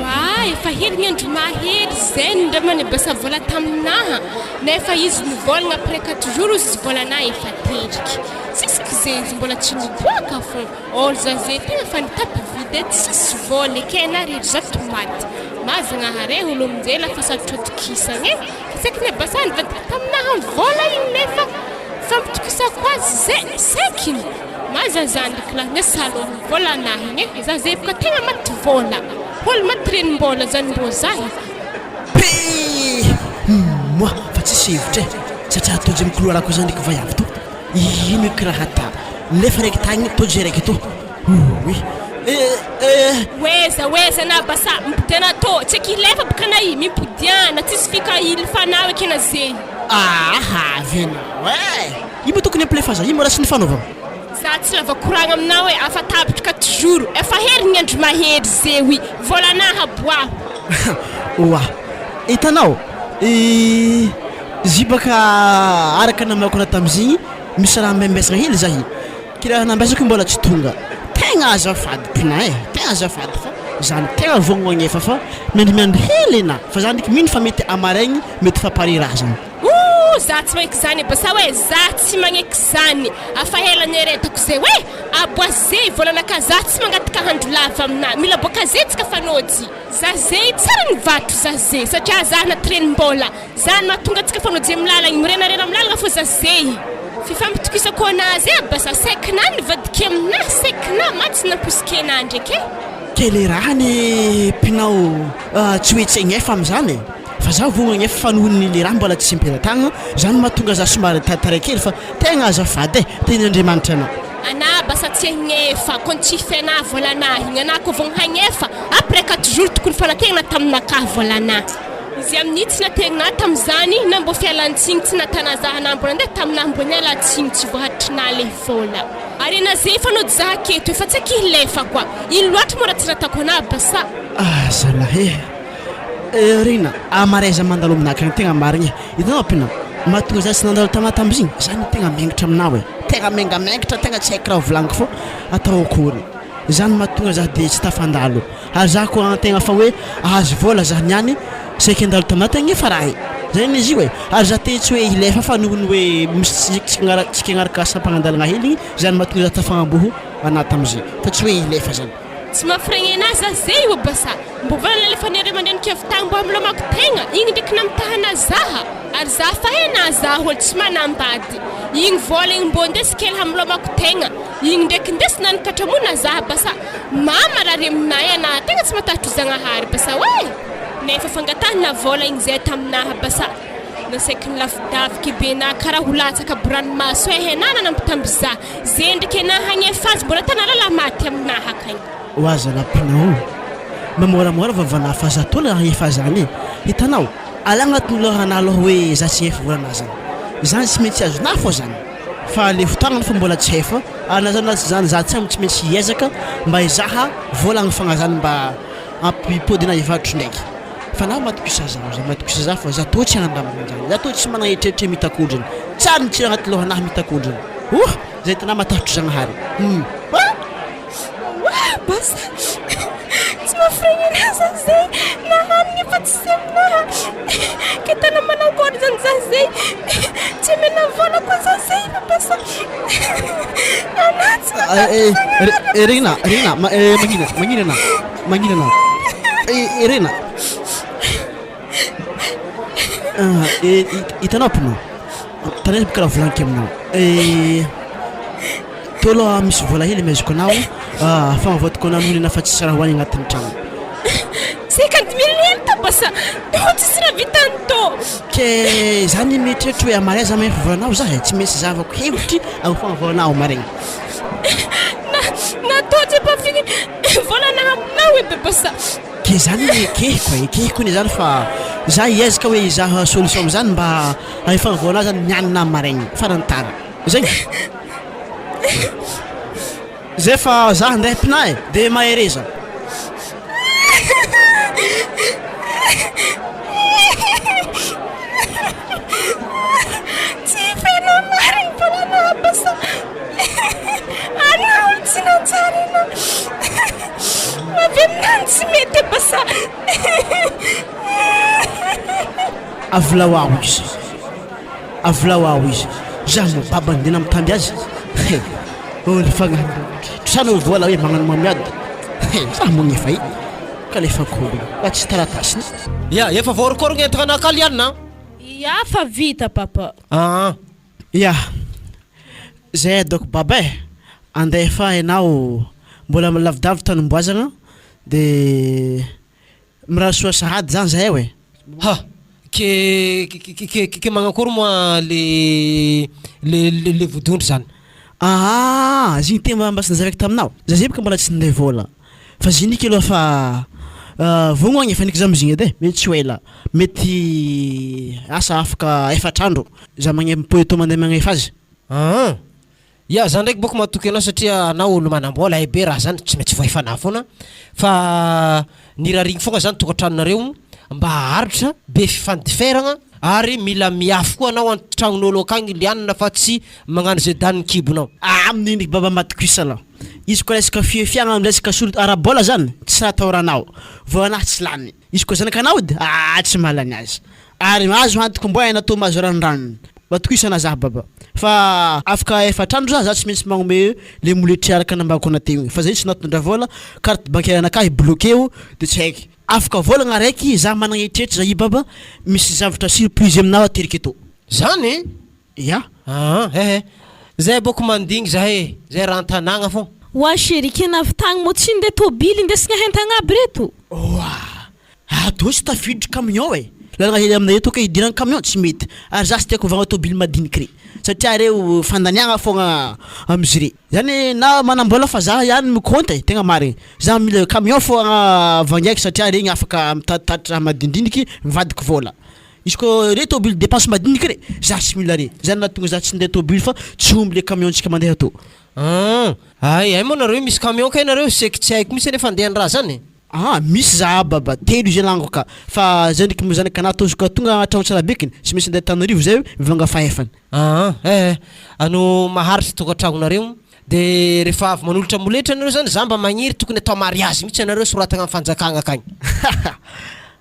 Oa, efa hely ny andro mahery zay ny ndray manebasa vola taminaha nefa izy nivolagna après 4 jours izy volana efa tendriky tsisy kizenjy mbola tsy niboaka fô or za ze tegna fa nitapy vide tsisy vola ekena ary ry zato maty mazagnahare olo aminjela fa sarotra atokisagna e isaky nebasa nivadika taminaha vola igny nefa fampitokisako azy zay saikiny Maza zandriko lah ne salon vola anah igny e, za zay boka tegna maty vola, olo maty renim-bola zany mbô za e. Pii! Moi fa tsisy hevitra e! Satria tojo am couloir ko zany ndreky vaiavy to, ino eky raha ata? Nefa raiky tagny tojo raiky to, oui eh eh. Oeza oeza na basa mipodiana tô tsy eky hilefa boka na i mimpodiana tsisy fika ilifanao ekena zegny. Aha avenao eh! Io moa tokony ampilefa za, io mbola tsy nifanaovana. Za tsy lava koragna aminao e, afa tapitra ka toujours, efa hery ny andro mahery zewi, vôlanaha aboaho. Oa, hitanao, zibaka araka namaiko anah tamizigny, misy raha ambembesagna hely zahy, ke raha nambesako mbola tsy tonga, tegna azafady mpinah e, tegna azafady fa zany tegna vognogno agnefa fa miandrimiandry hely enah, fa za ndraiky mino fa mety amaraigny mety fa pare raha zany. Ooh za tsy magneky zany e basa oe za tsy magneky zany afa ela nieretako zay oe aboa ze volanaka za tsy mangataka handro lava amina mila boaka ze tsika fanojy za ze tsara ny vato za ze satria za anaty renimbola zany mahatonga atsika fanojy am lalagny mirenarena am lalagna fô za ze fifampitokisako anazy e basa saikina nivadiky amina saikina mantsy namposikena ndraiky e. Ke le raha anie mpinao tsy hoe tsy agnefa amizany e. Fa za vogno agnefa fa noho ny le raha mbola tsy ampelatagna zany mahatonga za somary taritara kely fa tegna azafady e, tenin'Andriamanitra anao. Anah basa tsy hagnefa kony tsy fenah volanah igny anah ko vogno hagnefa après 4 jours tokony fanategnana taminakah volanah izy amin'io tsy nategnina tamizany na mbô fialantsigny tsy natana zah anah mbô nandeha taminah mbô niala tsigny tsy voahatrinah le vola ary anah ze efa nody zah aketo efa tsy aky hilefa koa ino loatra moa raha tsy natako anah basa. Ah zalahy e. Eh Rina, amaraiza mandalo aminah kany tegna marigny e. Hitanao Pina, mahatonga za tsy nandalo taminah tamizigny, za no tegna mengitra aminao e. Tegna mengamengitra, tegna tsy haiko raha volagniko fô atao akory. Zany mahatonga za de tsy tafandalo. Ary za koa antegna fa hoe ahazo vôla za niany, saika handalo taminah tegna efa raha e. Zay anie izy io e. Ary za te tsy hoe hilefa fa noho ny hoe misy tsy tsy agnaraka sampagnandalagna hely igny, zany mahatonga za tafagnamboho anah tamizay fa tsy hoe hilefa zany. Tsy mahafiregny anah za zay oa basa. Mbo vola nalefan'ny ray aman-dreniko avy tagny mbo hamilomako tegna, igny ndraiky namitahana zaha, ary za fa he na za olo tsy manambady, igny vola igny mbo ndesy kely hamilomako tegna, igny ndraiky ndesy nanikatramona zaha basa mama rary aminay ana tegna tsy matahotro Zagnahary basa oe, nefa fangatahana vola igny zay taminaha basa nasaiky nilavidaviky be na karaha ho latsaka aby ranomaso e he na nanambitamby za, ze ndraiky ana hagnefa azy mbola tanala maty aminaha akagny. Ho aza lampina o! Mba moramora vavanà fa za toa raha efa zany e! Hitanao, ala agnatin'ny lohanà aloha hoe za tsy hefa volanà zany. Zany tsy maintsy azonà fô zany. Fa le fotoagnany fô mbola tsy hefa, ary na zany na tsy zany za tsy tsy maintsy hiezaka mba hizaha vola agnafagna zany mba hampipody anà hivarotro ndraiky. Fa na matokisa zaho za matokisa za fa za toa tsy hanandramana an'zany. Za toa tsy managna eritreritra mitakondrony. Tsary ny tsira agnaty lohanà mitakondrony. Ouh! Zay hitanà matahotro Zagnahary. Hum! Ah! Wah basa tsy mahafiregny anahy za zay na hanigny efa tsy aminaha ke tena manankory zany za zay tsy amena vola koa za zay fa basa anahy tsy Eh, Rina, Rina, ma- eh, magnina, magnina anà, magnina anà. Eh, Rina. Ah, eh, hit- hitanao mpino, tandremo karaha volagniko aminao. Eh, Tô aloha misy vola hely amezako anao fa mavadiko anao noho ny fa tsisy raha hohanigny agnatin'ny tragno. Cinquante mille hely tô basa tô tsisy raha vitany tô. Ke za ny mieritreritra hoe amaray za mahefa volanao za e, tsy maintsy zahavako hevitry ahofagna volanao amaregny. Na na tô tsy ampafigny volana aminao edy basa. Ke zany anie ekehiko e, ekehiko anie zany fa za hiezaka hoe hizaha solution amizany mba ahefana vola zany niany na maraigny farany tara. Zay. Zay fa za handeha mpina e, de mahereza. Tsy feno marigny mbola nabasa anao tsy nanjary anao avy aminany tsy mety basa. Avilao aho izy. Avilao aho izy. Za no babany de nampitamby azy he oh le fagnahy trosanao vola hoe magnano mamiady he za moa efa i ka le fakolo raha tsy taratasiny. Ya, efa voarokorogna entagna anakaly ihany na? Ya, fa vita papa. Aa. Ya, zay ataoko baba e, andefa enao mbola lavidavitra tanim-boazagna de Mirary soa sahady zany zahay e! Ha! Ke ke ke magnakory moa le le le vodiondry zany? Aa! Zigny te mba tsy nazavaiko taminao, za zay boka mbola tsy ninday vôla fa ziniky aloha fa vogno agny efa niky za amizigny edy e, mety tsy ho ela, mety asa afaka efatr'andro za magne mipody tô mandeha magnefa azy. Aa! Ya, za ndraiky bôko matoky anao satria anao olo manam-bôla hay be raha zany tsy maintsy voahefanà foana fa ny rarigny foagna zany tokantranonareo mba haharitra, be fifandiferagna ary mila miafy koa anao an-tragnon'ôlo akagny lianina fa tsy magnano ze danin'ny kibonao. Amin'iny ry baba matokisa anao. Izy koa resaka fihefiagna am resaka solika ara-bola zany tsy raha atahoranao. Voa anahy tsy lany. Izy koa zanakanao edy ah tsy mahalany azy. Ary azo antoko mboa aina toa mahazo ranondranony. Matokisana zah baba. Fa afaka efatr'andro zah, zah tsy maintsy magnomey le moletry araka nambako anah teo igny. Fa zay tsy nampitondra vola, carte bancaire anakahy bloqué o de tsy haiko. Afaka volagna araiky zah managna eritreritry zah i baba, misy zavatra surprise aminao ateriko eto. Zany? Ya. Aa eh eh. Zay bôko mandigny zahay e, zay raha an-tanàgna fô. Oa chérie, ke navy tagny mô tsy nde tôbily indesigna hentagna aby reto? Oa! Ato tsy tafiditry camion e! Lalagna hely aminay eto ke hidiragna camion tsy mety, ary za tsy tiako vagna tôbily madiniky re, satria reo fandaniagna fogna amizy re, zany na manambola fa za ihany mi-compte e, tegna marigny, za mila camion fogna vangaiko satria regny afaka mitatitatitra raha madinidiniky mivadiky vôla, izy kô re tôbily depense madiniky re, za tsy mila re, zany nahatonga za tsy ninday tôbily fa tsy omby le camion-tsika mandeha tô. An! Hay, hay moa nareo misy camion kay nareo, seky tsy haiko mihitsy anie fandehan'ny raha zany e! Aa misy za baba, telo izy lango ka, fa zay ndreky moa zanaka anah toa ka tonga hatrao Antsirabekiny, tsy maintsy andeha Antananarivo zay mivanga fahefany. Aa eh eh, ano maharitra tokantragnonareo, de rehefa avy manolotra moletra anareo zany za mba magniry tokony atao mariazy mihitsy anareo soratagna am fanjakagna akagny.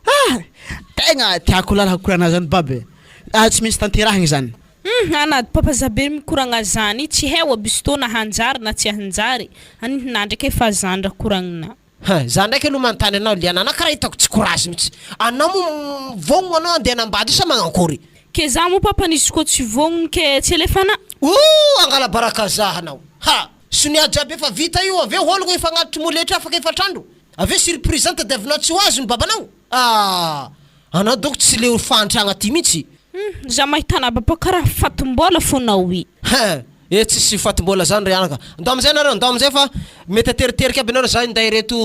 Ah! Tegna tiako lala korana zany baba e, ah tsy maintsy tanterahigny zany. Hum anady papa za be mikoragna zany tsy hay aby izy tô na hanjary na tsy hanjary, anina ndraiky efa zany raha koragnina. Hein, za ndraiky aloha manontany anao Liana, anao karaha hitako tsy courage mitsy, anao moa vognogno anao andeha hanambady io sa magnankory? Ke za moa papa nisy koa tsy vognogno ke tsy alefana. Ooh angala baraka za anao, ha! Sonia jiaby efa vita io, avy eo hologno efa agnatitry moletra afaka efatr'andro, avy eo surprise zany tadiavinao tsy ho azony babanao, ah! Anao donko tsy leo fahantragna ty mitsy. Hum, za mahita anah baba karaha fatim-bola fona oui. Hein! Eh tsisy fatim-bola zany ry anaka. Ndao amizay nareo, ndao amizay fa mety ateriterika aby nareo za hinday reto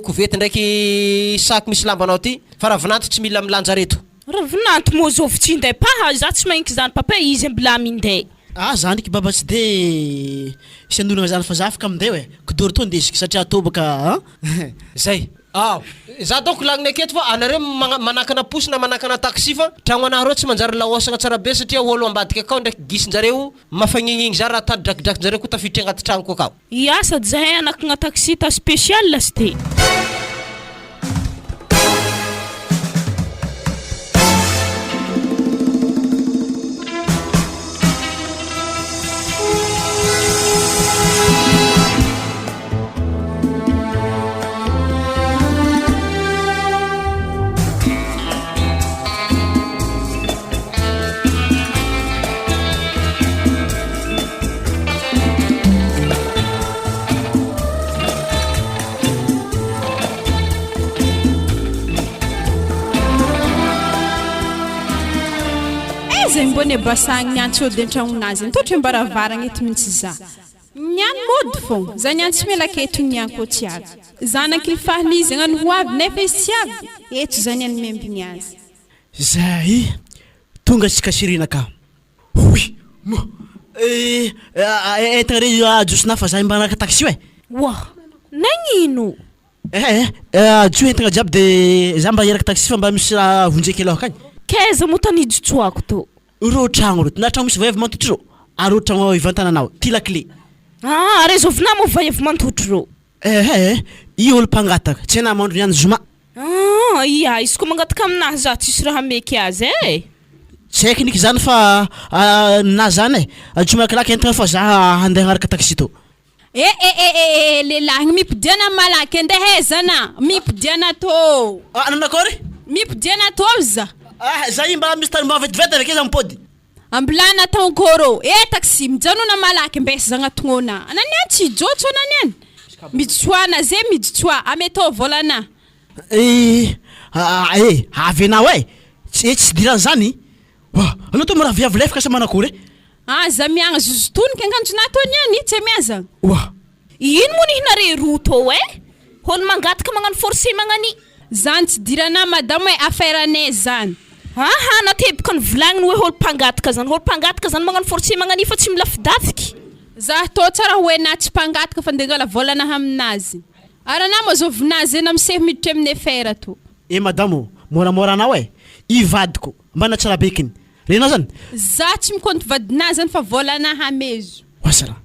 kovety ndraiky sac misy lambanao ty fa ravinanto tsy mila milanja reto. Ravinanto moa zovy tsy hinday paha, za tsy magniky zany papa e, izy mbla minday. Ah za ndriky baba tsy de isan'olona zany fa za afaka minday e, kidoro tô ndesiko satria tô baka an. Zay. Ah! Za daoko lagniny aketo fa anareo manakana posy na manakana taxi fa tragno anareo tsy manjary laosagna tsara be satria olo ambadika akao ndraiky gisin-jareo mafagnigny za raha tady drakidrakin-jareo ko tafiditry agnaty tragnoko akao. Ia sady zahay anakagna taxi ta special sy de. Aiza i mbô nebasagny niantso ody an-tragnonazy nitotry am-baravaragna eto mihitsy za. Niany mody fogna, za niany tsy miala aketo niany koa tsy avy. Zanak'ily fahamizagna no ho avy nefa izy tsy avy, eto zany anomembiny azy. Zay tonga sy kasirina ka. Hoy mo eh entana re ajosonà fa za mba hanaraka taxi io e. Wah! Nagnino? Eh eh ajoy entana jiaby de za mba hiaraka taxi fa mba misy raha vonjeko aloha akagny. K'aiza moa tany ijotsoako tô? Reo tragno reo, na tragno misy vaiavy mantotry reo, ary reo tragno ivantananao, ty lakile. Ah, ary aiza ovina moa vaiavy mantotry reo? Eh eh, io olo mpangataka, tsy hainà mandro niany zoma. Ah, ia, izy koa mangataka aminahy za tsisy raha meky azy eh. Tsy haiko niky zany fa na zany eh, ajoy malakilaky entana fa za handeha hagnaraka taxi tô. Eh eh eh eh eh lehilahy igny mipodiana malaky andeha aiza na mipodiana tô. Ah nanakôry? Mipodiana tô za. Ah za io mba misy tany mba vetivety avy ake za mipody. Ambilana ataonkôrô eh taxi mijanona malaky mbesa zagnatognona ana niany tsy hijotso ana niany mijotsoa ze mijotsoa ametao vôlana. Eh eh avy anao eh tsy tsy idiran'izany Wah! Anao toa miraviavy lefaka sa manakory e? Aza miagna zozotoniky anganjo natao niany tsy miazagna. Wah! Ino moa nihinare roa tô eh? Olo mangataka magnano forcé magnani. Zany tsy dirana madamo e affaire anay zany. Aha nateboka ny volagniny hoe olo mpangataka zany, olo mpangataka zany magnano forcé magnani fa tsy milafidafiky. Zah tô tsara hoe na tsy mpangataka fa nde angala vôlanahy aminazy. Ary anah moa zao vinazy ena miseho miditra amin'ny affaire tô. Eh madamo ô, moramora anao e! I vadiko mba natsarabekiny. Renao zany? Za tsy mikonty vadinah zany fa vôlanah hamezo. Oasa raha.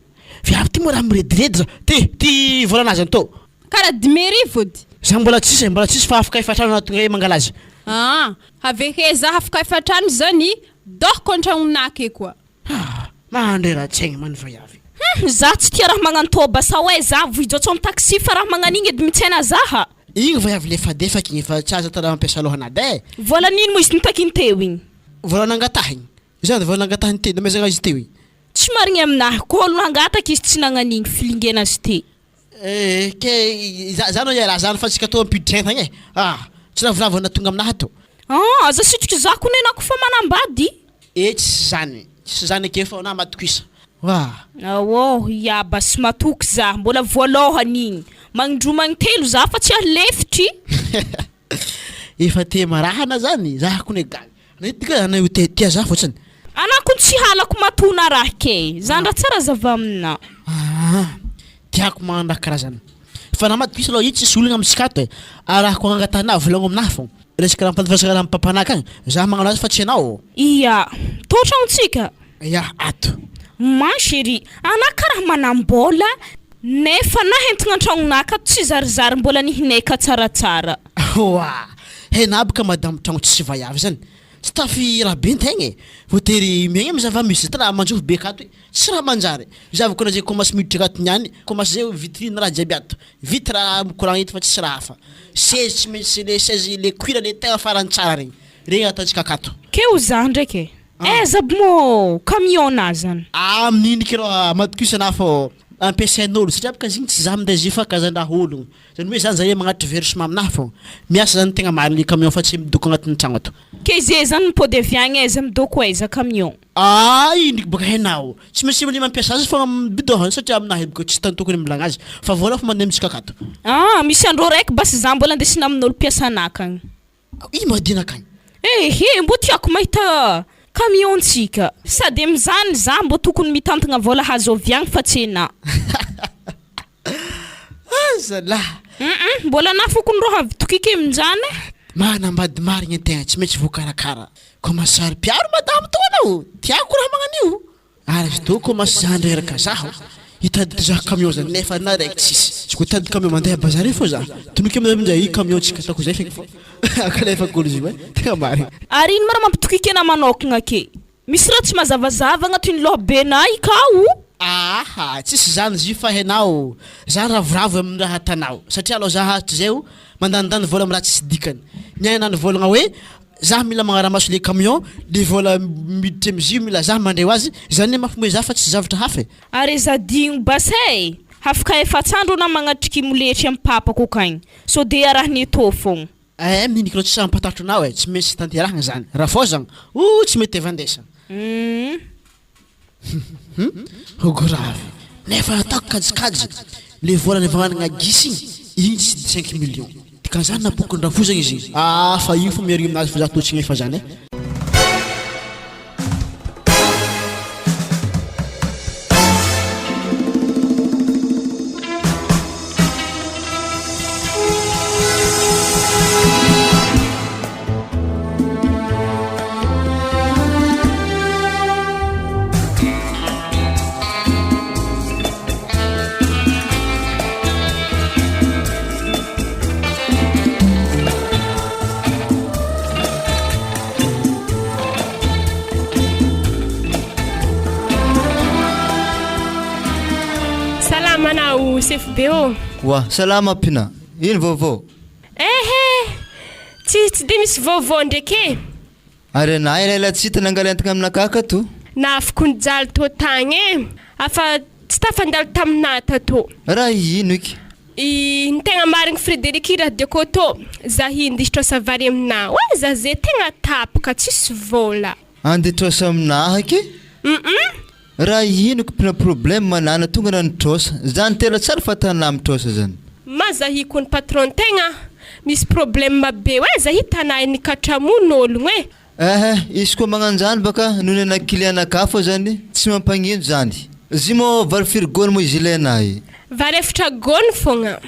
Viavy ty moa raha mirediredy za. Ty, ty vôlanah zany tô. Kara 5000 ody. Za mbola tsisy e, mbola tsisy fa afaka efatrano na tonga e mangala azy. Aa, aveke za afaka efatrano zany dôhoko antragnonah ake koa. Ah, mandrera-tsaigny man vaiavy. Hum, za tsy tia raha magnano basa oe, za vohijotso am taxi fa raha magnan'igny edy mitsena zaha. Igny vaiavy lefadefaka igny efa tsy azo atao raha mampiasa lohan'ady e. Vola n'ino moa izy notakiny teo igny? Vola nangatahiny. Zany vola nangatahiny teo, namezagna azy teo igny. Tsy marigny aminahy, koa olo nangataka izy tsy nagnan'igny filingena azy te. Eh, ke za za no iaraha zany fa tsika tô ampiditra entagna e. Ah, tsy ravoravo na tonga aminahy ato. Ah, aza sitriky za kony enao kofa manambady. Eh tsy zany, tsy zany akia fa na matokisa. Wah. Aoh, ya basy matoky za, mbola voalohany igny. Magnindroa magnintelo za fa tsy ahlefitry. Efa te marahana zany, za kony gaga. Nahita ka anao te tia za fotsiny. Anah kony tsy halako matoa na raha ke. Zany raha tsara azava aminah. Aa tiako magnano raha karaha zany. Fa na matokisa aloha io tsisy olagna amitsika ato e. Ary raha ko angatahana volagno aminahy fô. Resaka raha mifandefasana raha am-papanah akagny, za magnano azy fa tsy anao. Ia. Tô tragnontsika? Ia, ato. Ma chérie, anah karaha manam-bola nefa na entigna an-tragnonah akato tsy zarizary mbola nihinay ka tsaratsara. Oa! Hena aby ka madamo tragno tsisy vaiavy zany. Tsy tafy raha be ntegna e. Voatery miaigna amy zava-misy. Ty raha manjofo be akato e. Tsy raha manjary. Zavako na zay commence miditra akato niany, commence zay vitrine raha jiaby ato. Vita raha mikoragna eto fa tsisy raha hafa. Seza tsy maintsy le seza le cuir le tegna farany tsara regny. Regny ataontsika akato. Keo za ndraiky e. Aiza aby moa camion na zany? Ah amin'iny ki rô matokisana fô ampiasain'olo satria bôka izy igny tsy za minday izy io fa kazan-draha ologno. Zany hoe zany zare magnatitra versement aminahy fô. Miasa zany tegna marigny le camion fa tsy midoko agnatin'ny tragno ato. Ke ze zany mipody avy agny aiza midoko aiza camion? Ah iny ndraiky bôka hainao. Tsy maintsy le mampiasa azy fôgna midôha satria aminahy bôka tsy tany tokony amilagna azy fa vôla fô mandeha amintsika akato. Ah misy andro raiky basy za mbola andesina amin'olo mpiasa anakagny. Ino ma adinaka agny? Ehe, mbô tiako mahita camion ntsika. Sady amizany za mbô tokony mitantagna vôla hazo avy agny fa tsy enà. Ah zalah. Hum mbola anà fokony rô havitokiko aminjany e. Manambady marigny antegna tsy maintsy voakarakara. Koa masaro-piaro madamo tô anao, tiako raha magnan'io. Ary izy toa koa masy zandry reraka zaho hitady zaho camion zany nefa na raiky tsisy tsy ko hitady camion mandeha bazary io fô za tonoky amizay aminjay i camion tsika ataoko zay feky fô akalefako olo izy io e tegna marigny. Ary ino ma raha mampitokiky anah manokagna ake? Misy raha tsy mazavazava agnatin'ny loha benay kao? Aaha tsisy zany izy io fa hainao za ravoravo amin'ny raha atanao satria aloha za hatrizay o mandanindany vola amin'ny raha tsisy dikany ny ahy nanivolagna hoe Zah mila magnaramaso le camion, le vola miditra amzio mila zah mandray ho azy, zany ne mampimoe zah fa tsy zavatra hafa e. Ary aza adino basa e! Hafaka efats'andro anah magnatriky moletry am papako akagny, sao de arahiny etoa fogna. Eh miniko reo tsy sahy mampatatro anao e, tsy maintsy tanterahina zany, rafozagna oh tsy mety evandesagna. Humm. Hum ho gravy, nefa ataoko kajikajy le vola nivagnanagna gisa igny. Igny tsy 5 millions. Dikan'izany naboakan-drafozagna izy igny. Ah fa igny fo miherigny aminazy fa za tô tsy gnefa zany eh. Salama anao sefo be ô. Oa, salama Pina. Ino vaovao? Ehe, tsy tsy dia misy vaovao ndraiky e. Ary anah elaela tsy hita nangala entagna aminakahy ka to. Nafiko nijaly tô tagny e, afa tsy tafandalo taminah tato. Raha ino iky? I ny tegna marigny Frederic i raha de tô, za hindy hitrosa vary aminah oe za ze tegna tapaka tsisy vôla. Andeha hitrosa aminah aky? Hum. Raha ino ko pna problème manana tonga na nitrosa zany tena tsara fatanà mitrosa zany. Ma zahi kony patron tegna misy problème be oe zahi tana nikatramono ologno e. Ehe izy koa magnanjany baka nony ana client naka fô zany tsy mampagnino zany. Zy mô vary firy gony mo izy ilaina e. Vary efatra gony fogna.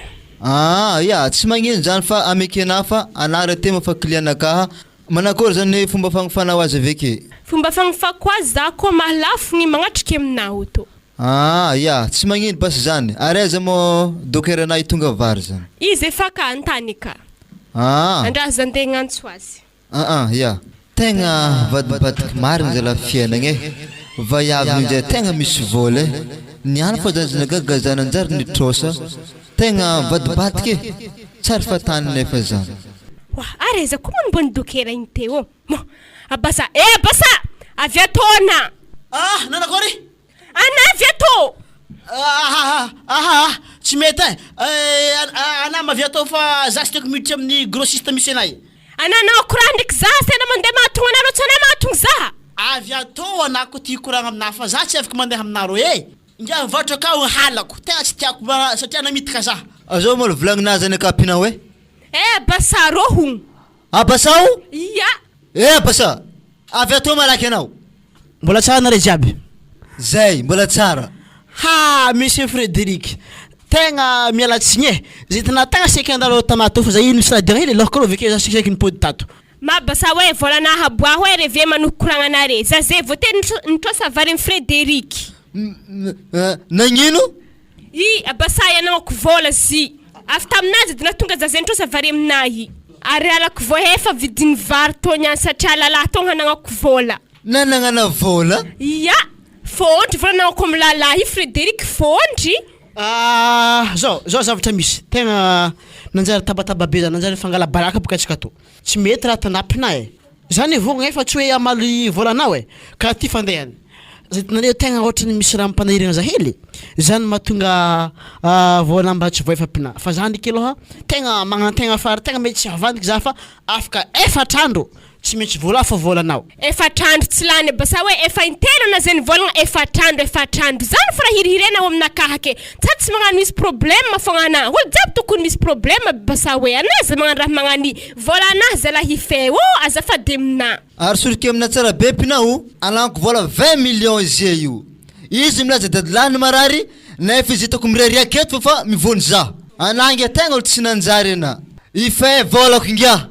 Aa ya tsy magnino zany fa amekena fa anah retema fa client nakaha Manakory zany fomba fagnofanao azy aveke? Fomba fagnofako azy za koa mahalafo gny magnatriky aminah auto. Aa ya, tsy magnino basy zany, ary aiza moa docker anah hitonga vary zany? Izy efa ka antany ka. Aa. Andraso za ndeha hagnantso azy. Aa ya, tegna vadibadiky marigny zalahy fiainagna e, vaiavy aminjay tegna misy vôla e, niany fô zany zinagaga za nanjary nitrôsa, tegna mivadibadika e, tsary fatany nefa zany. Oa ary aiza koa moa ny mbô ny dokera igny teo ô? Mo! Abasa eh Abasa! Avy atô ana! Ah! Nanakory? Ana avy atô! Aha aha tsy mety eh! Ana mavy atô fa za tsy tiako miditra amin'ny grossiste misy anay. Ana anao korah ndraiky za asaina mandeha mahatogno anareo tsy anay mahatogno za! Avy atô ana ko ty hikoragna aminah fa za tsy afaka mandeha aminareo eh! Ingahy mivarotra akao halako, tegna tsy tiako satria namitaka za. Azao moa volagnina zany akapina hoe. Eh Abasa rô hono. Abasa o? Ia. Eh Abasa, avy atoa malaky ianao. Mbola tsara nareo jiaby. Zay, mbola tsara. Ha Monsieur Frederic, tegna miala tsigny eh, zay tena tegna saika handalo tanà tô fa za io nisy raha idirana hely lôko rô aveke za saikisaiky nipody tato. Mabasa hoe vola nahaboaho hoe reve manohy koragnanare, za ze voatery nitrosa vary am Frederic. Nagnino? I Abasa ianagnako vôla zy. Avy taminazy edy nahatonga za zay nitrosa vary aminahy. Ary alako vôhefa vidin'ny vary tô niany satria lalahy tô hanagnako vôla. Nanagnana vôla? Ia! Fôndry vôla anagnako am lalahy i Frederic fôndry. Ah! Zao, zao zavatra misy, tegna nanjary tabataba be za, nanjary nifangala baraka boka antsika tô. Tsy mety raha tanapina e! Zany e vogna efa tsy hoe hamaly volanao e! Karaha ty fandehany. Zay hitanareo tegna ohatrany misy raha mampanahirana za hely zany mahatonga vola mba tsy voaefapina fa za ndreky aloha tegna magnantegna fa ary tegna mety tsy havandiky za fa afaka efatra andro tsy maintsy vola fa volanao. Efatra andro tsy lany aby sa hoe efa intelo ana zay nivolagna efatra andro efatra andro zany fa raha hirihirena ao aminakahy ke sa tsy magnano misy problème fogna ana olo jiaby tokony misy problème aby sa hoe ana za magnano raha magnani vola ana zalahy hifehy ô azafady aminà. Ary soriky amina tsara be mpina o, alaniko vola 20 millions izy io. Izy milaza dadilahy ny marary nefa izy hitako mireriaka eto fa mivony za. Anah ngia tegna olo tsy nanjary anah. Ifehy volako ngia.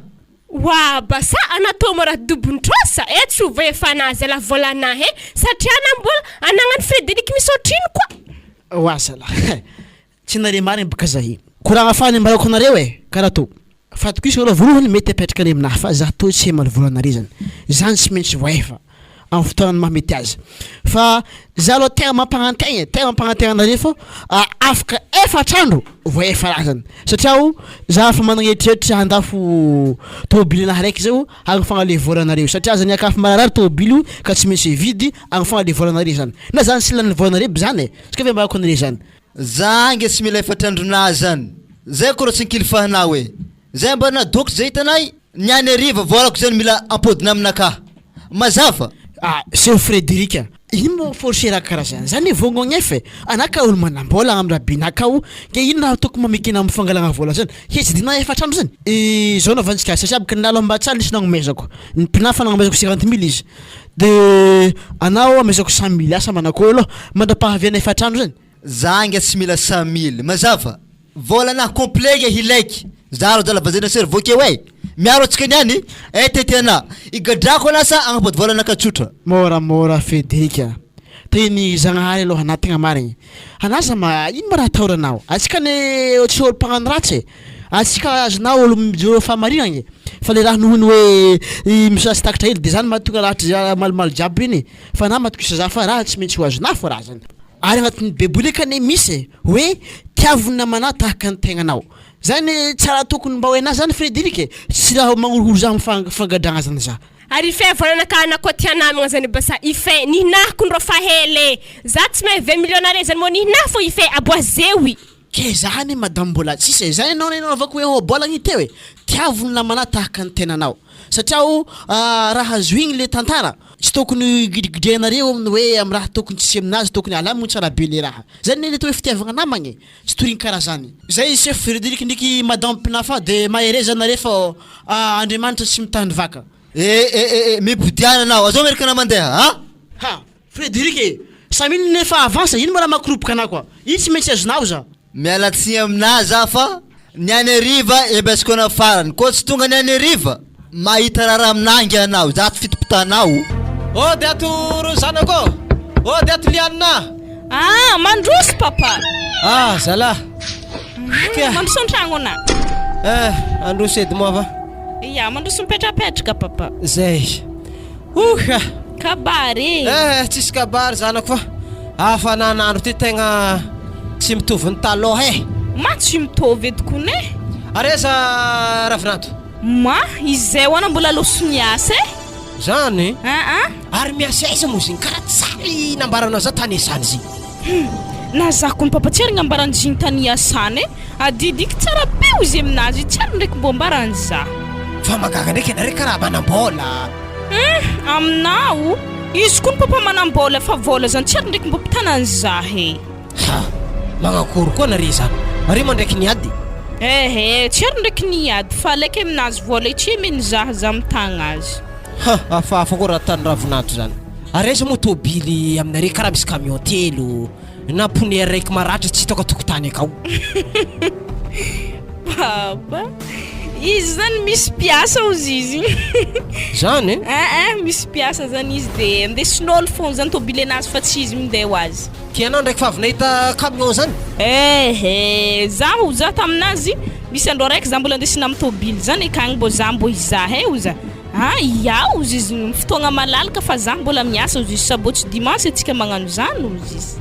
Wa basa ana tô mora dobon-trosa eh tsy ho voaefana zala volanah eh satria ana mbola anagnan'i Frederic misy otrino koa. Wa zala tsy nare marigny baka zahay. Koragna fa nambarako anareo e, karaha tô. Fatokisako aloha voalohany mety apetraka any aminahy fa za tô tsy hamaly vola anare zany. Zany tsy maintsy voaefa amin'ny fotoanany maha mety azy. Fa za aloha tegna mampagnantegna e, tegna mampagnantegna anare fô afaka efatra andro voaefa raha zany. Satria o za efa managna eritreritra handafo tômôbilenahy raiky zao agnafagna le volanareo satria za niakafo mararary tômôbily io ka tsy maintsy hividy agnafagna le volanare zany. Na zany tsy lany volanare aby zany e, tsy ka ve ambarako anare zany. Za ange tsy mila efatr'andronà zany, zay ko rô tsy nikilifahanao e! Zay mba nadoko zay hitanay niany hariva voalako zany mila ampodina aminakahy. Mazava? Ah, Seo Frederic a! Ino moa forcer raha karaha zany? Zany vognognefa e! Anah ka olo manam-bola am rabinah kao ke ino raha tokony mamikina am fangalagna vola zany? Hetsy dina efatr'andro zany? Zao naovantsika azy satria boka nilalo ambatsala nisy nagnomezako, ny mpinafa nagnomezako cinquante mille izy de anao amezako cent mille asa manakôry aloha mandrapahaviana efatr'andro zany? Za nge tsy mila cent mille, mazava? Vôlana complet nge hilaiky, za ro zala vazaina cerveau keo e! Miaro antsika niany e tety ana, igadrako ana sa agnapody vôlana ka tsotra? Môramôra Frederic a! Teny Zagnahary aloha na tegna marigny anà za ma ino ma raha atahoranao? Antsika anie tsy olo mpagnano ratsy e! Antsika azonao olo mijoro fahamarignagna e! Fa le raha noho ny hoe misy raha tsy takatra hely de zany mahatonga lahatra malomalo jiaby iny e! Fa anà matokisa za fa raha tsy maintsy ho azonà fô raha zany. Ary agnatin'ny baiboly eka anie misy e, hoe tiavo ny namanao tahaka ny tegnanao. Zany tsara tokony mba ho hainà zany Frederic e, tsy raha magnorohoro za amin'ny fangadragna zany za. Ary ife volana ka anako tia namagna zany basa ife nihinahako ndrô fa hela e! Za tsy mahay 20 millions ariary zany mô nihinaha fô ife aboazeoy. Ke za anie madame mbola tsisy e, zay enao nanaovako hoe ohabolagna iny teo e, tiavo ny namanao tahaka ny tenanao, satria o raha zohigny le tantara, tsy tokony higidrigidrenareo amin'ny hoe amin'ny raha tokony tsisy aminazy tokony alamigny tsara be le raha, zay anie le atao hoe fitiavagna namagna e, tsy torigny karaha zany. Zay chef Frederic ndreky madame Pinafa de mahereza nareo fa Andriamanitra tsy mitandry vaka. Eh eh eh eh mipodiana anao, azao miaraka anao mandeha a! Ha! Frederic e! Samy ino nefa avance ino ma raha makiroboka anah koa! Iny tsy maintsy azonao za! Miala tsiny aminah za fa ny any hariva embasiko anao farany koa tsy tonga ny any hariva mahita raharaha aminah nge anao za tsy fitopotanao. Ody ato ry zanako ô! Ody ato Liana! Ah, mandroso papa! Ah, zalah! Kia. Mandroso an-tragno anà. Eh, androso edy moa va? Ya, mandroso mipetrapetraka papa. Zay. Oha! Kabary e! Eh, tsisy kabary zanako fa hafanan'andro ty tegna tsy mitovy ny taloha e! Ma tsy mitovy edy kony e! Ary aiza Ravinanto? Ma, izay hoana mbola loso miasa e! Zany? Aa! Ary miasa aiza moa zegny? Karaha tsary nambaranao za tany iasany zegny. Hum! Na za kony papa tsy ary gnambaran'i Jiny tany iasany e! Adidiky tsara be ozy aminazy tsy ary ndraiky mbô ambarany za. Fa mahagaga ndraiky anareo karaha manam-bôla. Hum! Aminao? Izy kony papa manam-bôla fa vôla zany tsy ary ndraiky mbô mpitanany za he. Ha! Magnakory koa nare zany? Are ma ndraiky niady? Ehe, tsy ary ndraiky niady fa alaiky aminazy vôla io tsy emeny za za mitagna azy. Ha! Hafahafa koa raha tany ravinahitra zany. Ary aiza moa tôbily aminareo karaha misy camion telo na pneu araiky maratra tsy hitako antokotany akao. Papa, izy zany misy mpiasa ozy izy. Zany? Eh eh, misy mpiasa zany izy de andesin'ôlo fôgna zany tôbily anazy fa tsy izy minday ho azy. Ke anao ndraiky fa avy nahita camion zany? Eh eh, zaho za taminazy misy andro araiky za mbola andesina amy tôbily zany akagny mbô za mbô hizaha e oza. Ah ya ozy izy fotoagna malalaka fa za mbola miasa ozy izy sabotsy dimanche atsika magnano zany ozy izy.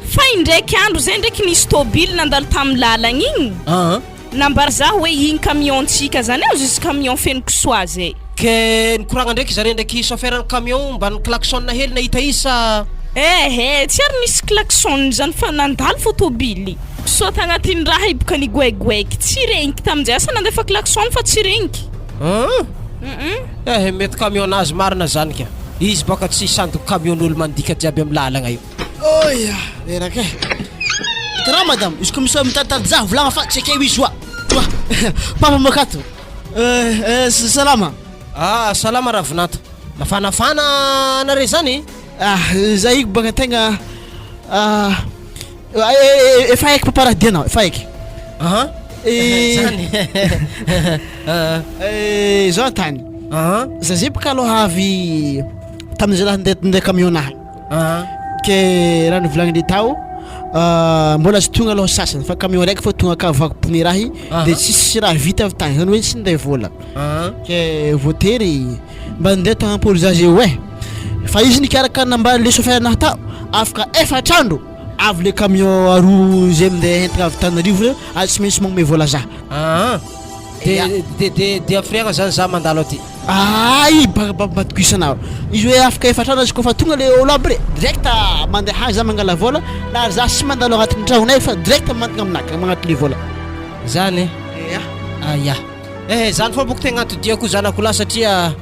Fa indraiky andro zay ndraiky nisy tôbily nandalo tamin'ny lalagna igny, nambara za hoe igny camion-tsika zany e ozy izy camion feno kisoa zay. Ke nikoragna ndraiky zare ndraiky chauffeur-n'ny camion mba ni-klaxon hely nahita izy sa? Ehe, tsy ary nisy klaxon zany fa nandalo fô tôbily. Kisoa tagnatin'ny raha i boka nigoaigoaiky, tsy regniky tamin'izay, asa nandefa klaxon fa tsy regniky. An! Eh mety camion-nazy marina zany ka! Izy baka tsy sandoky camion-n'olo mandika jiaby am lalagna io. Oy ah, reraka e. Hitanao madame, izy koa misy mitaditady za volagna fa tsy ekeo izy oa. Oa, papa makato. Eh, eh, salama. Ah, salama Ravinanto. Mafanafana anare zany? Ah, za io baka tegna ah, eh, efa haiko papa raha dianao, efa haiko. Aha. Eh, Zany. Eh, zao tany. Aha. Za zay baka aloha avy tamin'ny zalahy ndeha ndeha camion ahy. Aha. Ke raha nivolagnindre tao mbola tsy tonga aloha sasany fa camion raiky fô tonga ka vaky pneu raha de tsisy raha vita avy tagny zany hoe tsy ninday vôla. Ke voatery mba ndeha tagnampolo za zay oe fa izy nikaraka nambara le chauffeur anahy tao afaka efatr'andro avy le camion aroa zay minday entagna avy Tanarivo reo ary tsy maintsy magnome vôla za. Aa de de de de hafiriagna zany za mandalo aty? Aay ba ba matokisanao izy hoe afaka efatr'andro izy kôfa tonga le olo aby re direct mandeha agny za mangala vôla na za sy mandalo agnatin'ny tragnonay fa direct mantagna aminah magnatiny le vôla. Zany? Ia. Aya. Eh zany foana boko tegna antodiako zanako lahy satria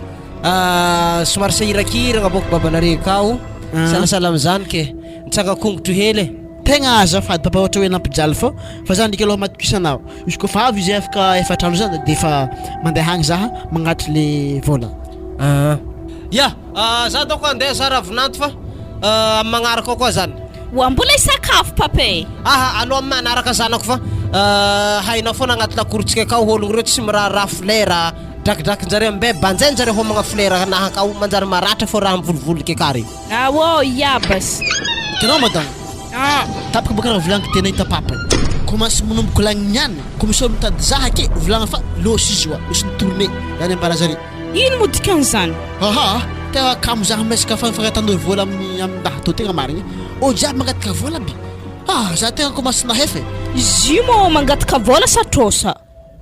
somary sahirakiragna boko babanare akao. Salasala amin'izany ke. Nitsanga-kongotro hely e. Tegna azafady papa ohatra hoe nampijaly fô fa za ndraiky aloha matokisa anao izy koa fa avy izy afaka efatra andro zany de efa mandeha agny za magnatitra le vôla. Aa. Ya, za dônko andeha za ravinanto fa amin'ny magnaraka ao koa zany. Oa mbola hisakafo papa e. Aha, aleo amin'ny manaraka zanako fa hainao foana agnaty lakorontsika akao ôlogno reo tsy miraharaha folera, drakidrakin-jareo ambe banjain-jareo homagna folera anah akao manjary maratra fô raha mivolivolika eka re. Aô iabas. Hitanao madame, Ah. tapaka bôka raha volagniko tena hita papa io. Commence manomboka lagniny niany, ko misy olo mitady zaha ake, volagna fa lôsy izy oa, lôsy ny tournée, zany ambara zare. Ino moa dikan'izany? Aha, tegna kamo zaha miresaka fangatahana vola amin'ny amin'ny raha tô tegna marigny. Olo jiaby mangataka vola aby. Ah, za tegna commence nahefa e. Izy io moa mangataka vola sa trosa?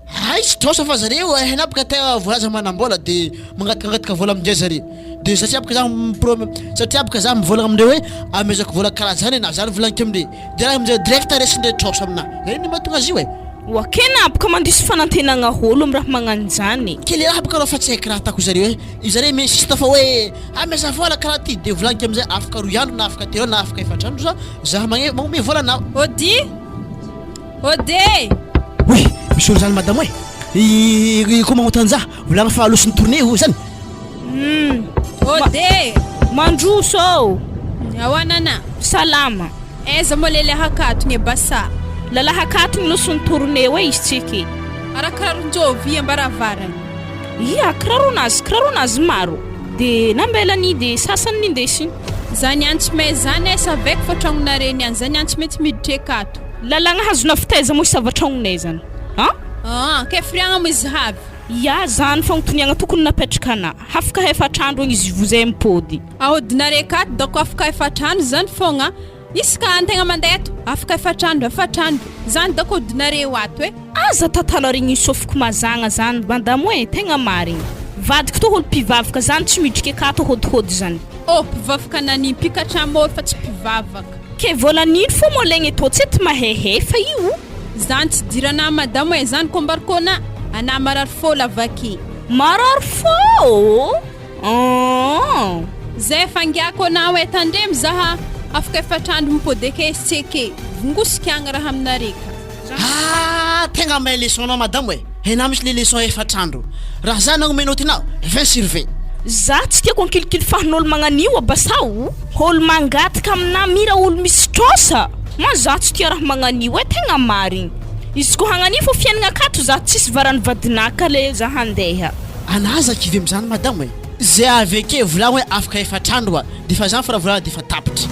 Hay tsy trosa fa zareo hainao boka tegna voalaza manambola de mangatakangataka vola amindreo zare de satria boka za mi-prom satria boka za mivolagna amindreo hoe amezako vola karaha zany enao zany volagniko amindreo de raha amindreo direct resindreo trosa aminah zay no mahatonga azy io e. Oa kena boka mandiso fanantenagna olo am raha magnano zany. Ke le raha boka reo fa tsy haiko raha ataoko zareo e zareo mi-insiste fa hoe ameza vola karaha ty de volagniko amizay afaka roy andro na afaka telo andro na afaka efatra andro za za magne magnome vola anao. Ody! Ode! Oy! Misy olo zany madamo e! I ko magnontany za, volagno fa loson'ny tournée o zany. Hum! Ode! Mandroso ô! Ahoana ana? Salama. Aiza moa le lahakatogna e Basa? Lalahakatogna loson'ny tournée oe izy tsika e. Ara kiraron-jovy ambaravarana. Ia, kiraronazy, kiraronazy maro. De nambelany de sasany nindesiny. Za niany tsy mahay zany e, savaiko fa tragnonare niany, za niany tsy maintsy miditra ekato. Lalagna hazona fitaiza moa isava tragnonay zany an! Aa, kay firiagna moa izy havy? Ya, zany fagnotoniagna tokony napetraka ana. Hafaka efatra andro agny izy vozay mipody. Ahodinare akato dako afaka efatra andro zany fogna. Isaka antegna mandeha eto, afaka efatra andro, efatra andro. Zany dako ahodinareo ato e. Aza tantalarigny sofiko mazagna zany madamo e, tegna marigny. Vadiko tô olo mpivavaka zany tsy midriky akato hôdihôdy zany. Oh, mpivavaka nanino? Mpikatramo fa tsy mpivavaka. Ke vola nino fô mô legna tô tsy ety mahehefa io. Zany tsy dirana madamo e, zany ko mbarko ana, ana marary fô lava ke. Marary fô ô? Aa. Zay fangiako anao e, tandremo zaha afaka efatra andro mipody ake sy tsy eke, vongosika agny raha aminare ka. Ah tegna mahay leçon nao madamo e! Enao misy le leçon efatr'andro. Raha za nagnome note nao, 20 sur 20. Za tsy tiako ankilikilifahan'olo magnan'io abasa o! Olo mangataka aminah mira olo misy trosa! Ma za tsy tia raha magnan'io e tegna marigny! Izy ko hagnan'io fô fiaignana akato za tsisy varan'ny vadinah ka le za handeha. Anah aza kivy amizany madamo e! Zay avy ake volagno hoe afaka efatr'andro a! Defa zany fa raha volagno defa tapitra.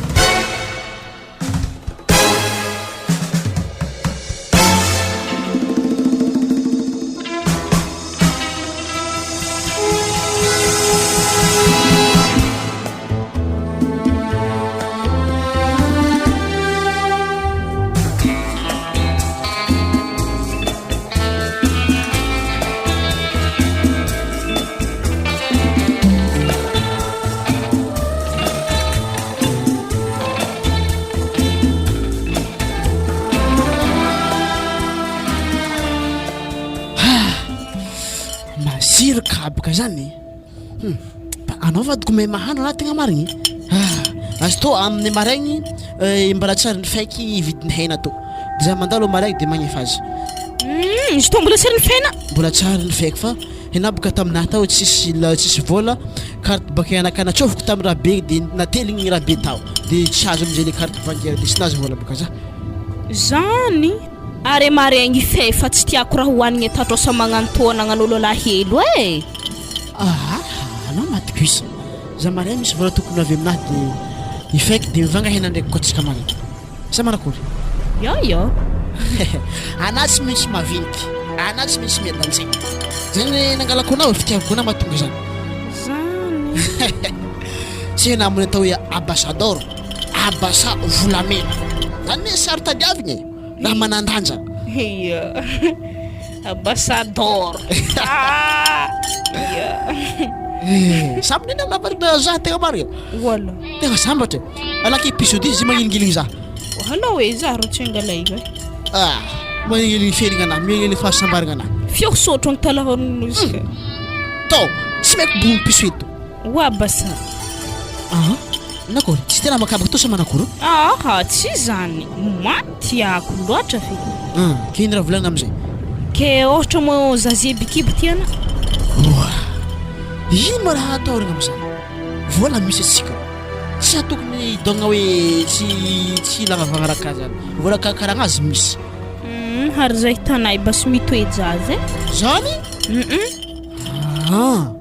Masiro kaboka zany hum anao vadiko mahay mahandro na tegna marigny ah azy tô amin'ny maraigny eh, mbola tsy ary nifaiky vidin'ny hena tô de za mandalo maraigny de magnefa azy Hum, izy tô mbola tsy ary nifena mbola tsy ary nifaiky fa Enao boka taminah tao tsisy la tsisy vola carte bancaire anakahy natsofoko tam rabe de nateligny rabe tao de tsy azo amizay le carte bancaire de tsy nahazo vola boka za. Zany are maregny fe fa tsy tiako raha hohanigny atatrao sa magnano toa nagnan'olo alahelo e. Aha anao maty kosa za maray misy vola tokony ho avy aminahy de ifaiky de mivanga hena ndraiky koa tsika maray. Sa manakory? Ya ya. Anah tsy maintsy maventy, anah tsy maintsy miadan-tsaina. Zay ny nangalako anao, fitiavako anah mahatonga izany. Zany. Tsy hainah moa ny atao hoe abasador, abasa volamena. Zany hoe saro-tadiavigna e, raha manan-danja. Ya. Abasador. Ah! Ya. Eh, sambatra anie nahavarina zah tegna marigna. Wala. Tegna sambatra e. Alaky episode izy magnilingiligny za. Wahala hoe za ro tsy angala io e. Ah, magnilingiligny fiainagna anah, magnilingiligny fahasambaragna anah. Feo sotro ny talahon'ny izy ka. Tao, tsy maiko bomy piso eto. Wa basa. Ah. Nakory? Tsy tena makabaka to sa manakory? Aha, tsy zany. Moi tiako loatra fe. Hum, ke ino raha volagnina amizay? Ke ôhatra moa zazie bikibo tiana? Oa! Ino ma raha atahoragna amizany? Vola misy atsika. Tsy atokony hidôgna hoe tsy tsy ilagna raha zany. Vola karakaragna azy misy. Hum, ary zay hitanay basy mitoe-jaza e. Zany? Hum. Ah!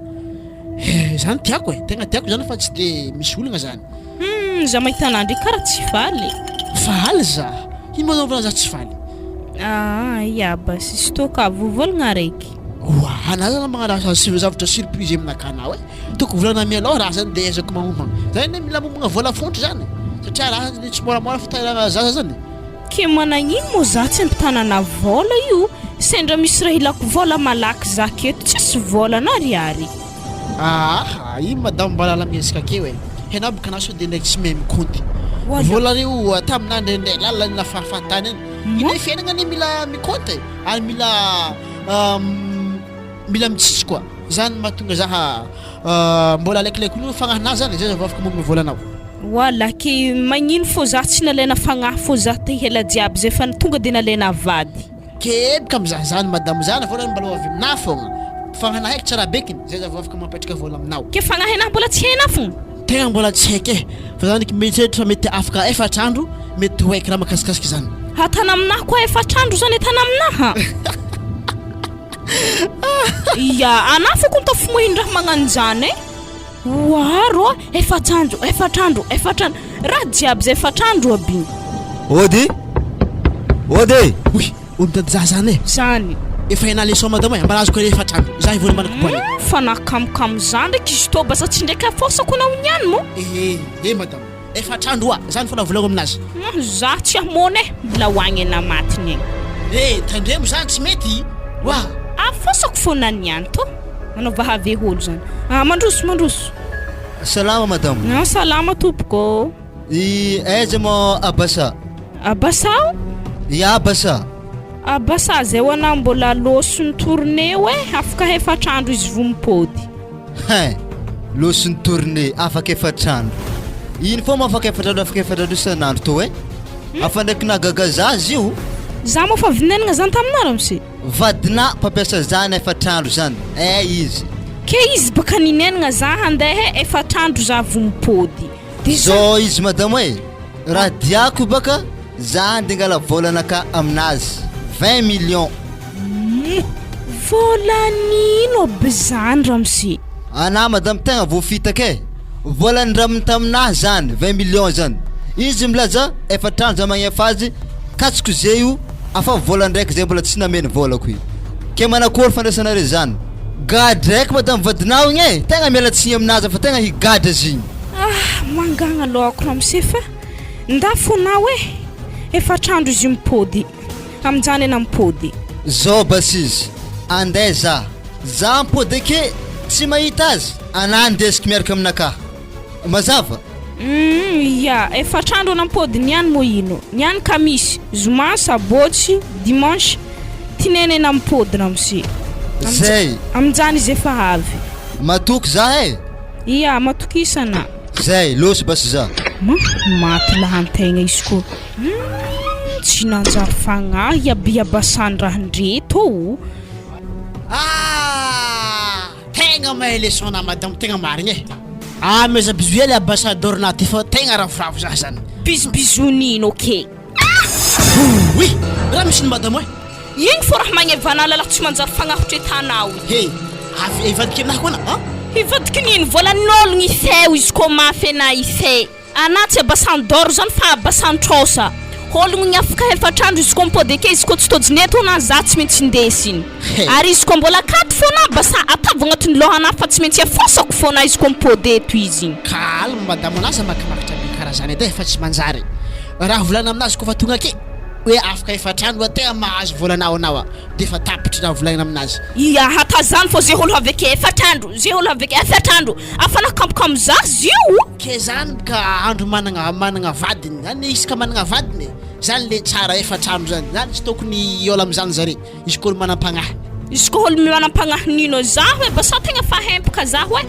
Eh, zany tiako e, tegna tiako zany fa tsy de misy olagna zany. Hum, za mahita anah ndreky karaha tsy faly. Faly za, ino ma zao za tsy faly? Ah, ya basy izy tô ka vovolagna araiky. Oa, anah zany magnano raha zavatra surprise aminakahy anao e, tokony volagna mialoha raha zany de ezako magnomagna, zany anie mila momagna vola fontry zany satria raha zany tsy moramora fitairagna zaza zany. Ke managnino moa za tsy ampitanana vola io sendra misy raha ilako vola malaky za keto tsisy vola na ariary. Aaha ino madame mba lala miezaka akeo e! Henao boka anao sao de ndraiky tsy mahay mikonty vola reo taminah ndraindray lalina ny fahafahatany any iny fiainagna anie mila mikonty e ary mila mila mitsitsy koa zany mahatonga zaha mbola alaikilaiko io fagnahinah zany zay za vao afaka magnome vola anao. Wala ke magnino fô za tsy nalaina fagnahy fô za te hela jiaby zay fa tonga de nalaina vady. Kebka amza zany madame zany vola mbola ho avy aminah fogna fagnahinah eky tsara bekiny zay za vao afaka mampetraka vola aminao. Ke fagnahinah mbola tsy hainah fogna. Tegna mbola tsy haiko e fa za ndraiky mieritreritra fa mety afaka efatr'andro mety ho haiko raha mahakasikasika zany. Atana aminah koa efatr'andro zany atana aminah. Ya anah fô ko tafomohin-draha magnano zany e. Oa rô, efatr'andro, efatr'andro, efatr'andro, raha jiaby zay efatr'andro aby igny. Ody! Ody e! Oy, olo mitady za zany e! Zany. Efa hainà leçon madama e, ambara azoko efatr'andro, za hivola manako boany. Fa nahakamokamo za ndraiky izy tô, basa tsy ndraiky afôsako anao niany mô. Ehe, e madama, efatr'andro oa, zany fona volagno aminazy. Hum, za tsy hamôna e, mbola ho agny anà matiny agny. Eh, tandremo zany tsy mety oa. Afôsako fôna niany tô. Manao vahave olo zany. Ah, mandroso, mandroso. Salama madame. Ah, salama tompoko ô. I aiza moa Abasa? Abasa o? I Abasa. Abasa zay ho anah mbola lôson'ny tournée oe, afaka efatr'andro izy vo mipôdy. Hein! Lôson'ny tournée afaka efatr'andro. Ino fô moa afaka efatr'andro afaka efatr'andro isan'andro tô e? Afa ndraiky nahagaga za izy io. Za moa fa vinenina zany taminah ramose. Vadinà mpampiasa zany efatr'andro zany eh izy. Ke izy baka ninenagna za handeha eh efatr'andro za vo mipody de za. Zao izy madama e, raha diako baka za andeha angala vôlanakà aminazy, 20 millions. Humm! Vôlan'ino aby zany ramose? Anà madama tegna voafitaka e, vola nindraminy taminah zany 20 millions zany, izy milaza efatr'andro za magnefa azy, katsiko ze io Afa vola ndraiky zay mbola tsy nameno volako io. Ke manakory fandraisanareo zany? Gadra eky madame vadinao igny e! Tegna miala tsiny aminazy fa tegna higadra izy igny. Ah mangagna lohako ramose fa nda fonao e! Efatr'andro izy io mipody, aminjany ena mipody. Zao basy izy, andeha za, za mipody ake tsy mahita azy, anah andesiko miaraka aminakahy. Mazava? Humm ya, efatr'andro nampody niany moa ino? Niany kamisy, zoma, sabotsy, dimanche, tinene nampody ramose. Zay. Aminjany izy efa avy. Matoky za e! Ya, matokisana. Zay, losy basy za. Ma, maty lahantegna izy ko. Humm, tsy nanjary fagnahy aby abasan-drahan-dreto ô. Ah! Tegna mahay leçon na madame tegna marigny e. Ameza bisous hely ambassadeur na ty fa tegna ravoravo za zany. Bisous bisous nino ok. Oui! Raha misy ny madame oe. Igny fô raha magneva anah lalahy tsy manjary fagnahotry etanao. He! Avy hivadiky aminahy koa anah an! Hivadiky nino? Volan'ologno ifeo izy kô mafy anah ife. Anah tsy abasan d'or zany fa abasan trosa. Ologno ny afaka efatr'andro izy koa mipody ake izy koa tsy tôjiny eto anah za tsy maintsy indesiny. Ary izy koa mbola akaty fôna basa atavo agnatin'ny lôhanah fa tsy maintsy afosako fôna izy koa mipody eto izy. Calme madame anah aza makimakitra be karaha zany edy e fa tsy manjary. Raha volana aminazy koa fa tonga ake hoe afaka efatr'andro a tegna mahazo volanao anao a defa tapitry raha volagnina aminazy. Ia hatazano fô ze olo avy ake efatr'andro ze olo avy ake efatr'andro afana kamokamo za zio. Ke zany ka andro managna managna vadiny zany isaka managna vadiny e, zany le tsara efatr'andro zany, zany tsy tokony hiôla amizany zare izy koa olo manam-pagnahy. Izy koa olo manam-pagnahy nino zaho e, ba sao tegna fa hempaka zaho e.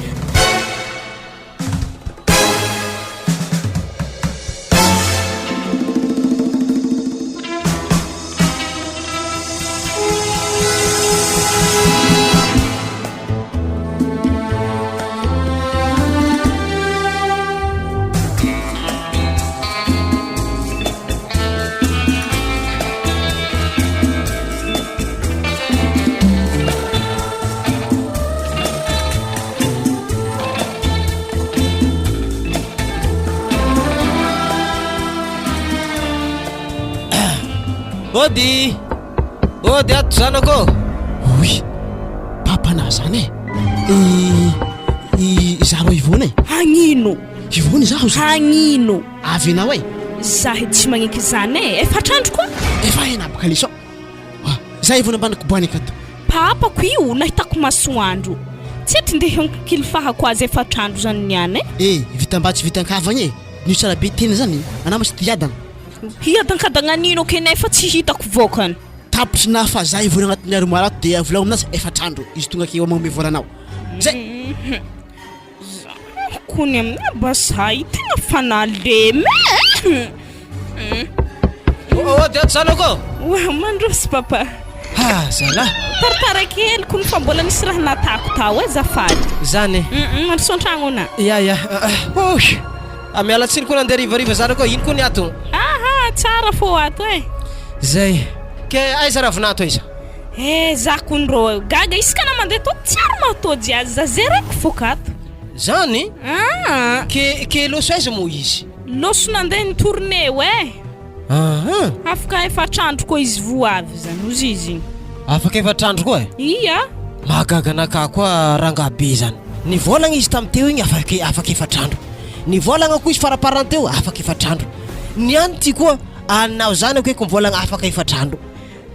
Ody! Ody ato zanako ô! Oy! Papanà zany e! I izaho rô Yvonne e! Hagnino? Yvonne izaho za. Hagnino? Avy enao e! Zaho tsy magneky zany e! Efatr'andro koa! Efa hainà baka leçon. Za Yvonne ambany kobohana akato. Papako io nahitako masoandro. Tsy eto ndeha hiankilifahako azy efatr'andro zany niany e! E! Vitam-batsy vitan-kavagna e! Nio tsara be tena zany, anà ma tsy te hiadagna. Hiadankadagna an'ino kene fa tsy hitako vokany. Tapitry na fa za hivory agnatin'ny armoire ato dia volagno aminazy efatr'andro izy tonga akeo magnome vola anao. Zay! Za kony aminà bazaha io tegna fa nalemy e! Ody ato zanako ô! Oa mandroso papa. Ha zalah! Taratara kely kony fa mbola nisy raha natako tao e azafady. Zany e? Mandroso an-tragno anà. Ya ya. Oy! Ah miala tsiny koa nandeha harivariva zanako ino koa ny ato? Aha tsara fô ato e. Zay. Ke aiza ravinato aiza? Eh za kony rô gaga isaka na mandeha tô tsy ary mahatôjy azy za zereko fô kato. Zany? Ah. Ke ke loso aiza moa izy? Loso nandeha ni tourner eo eh. Aha. Afaka efatr'andro koa izy voa avy zany ozy izy igny. Afaka efatr'andro koa e? Ia. Mahagaga anakahy koa rangahy be zany. Nivolagna izy tamin'ny teo igny afaka afaka efatr'andro. Nivolagna koa izy faraparany teo afaka efatr'andro. Ny any ty koa anao zanako eky mivolagna afaka efatr'andro.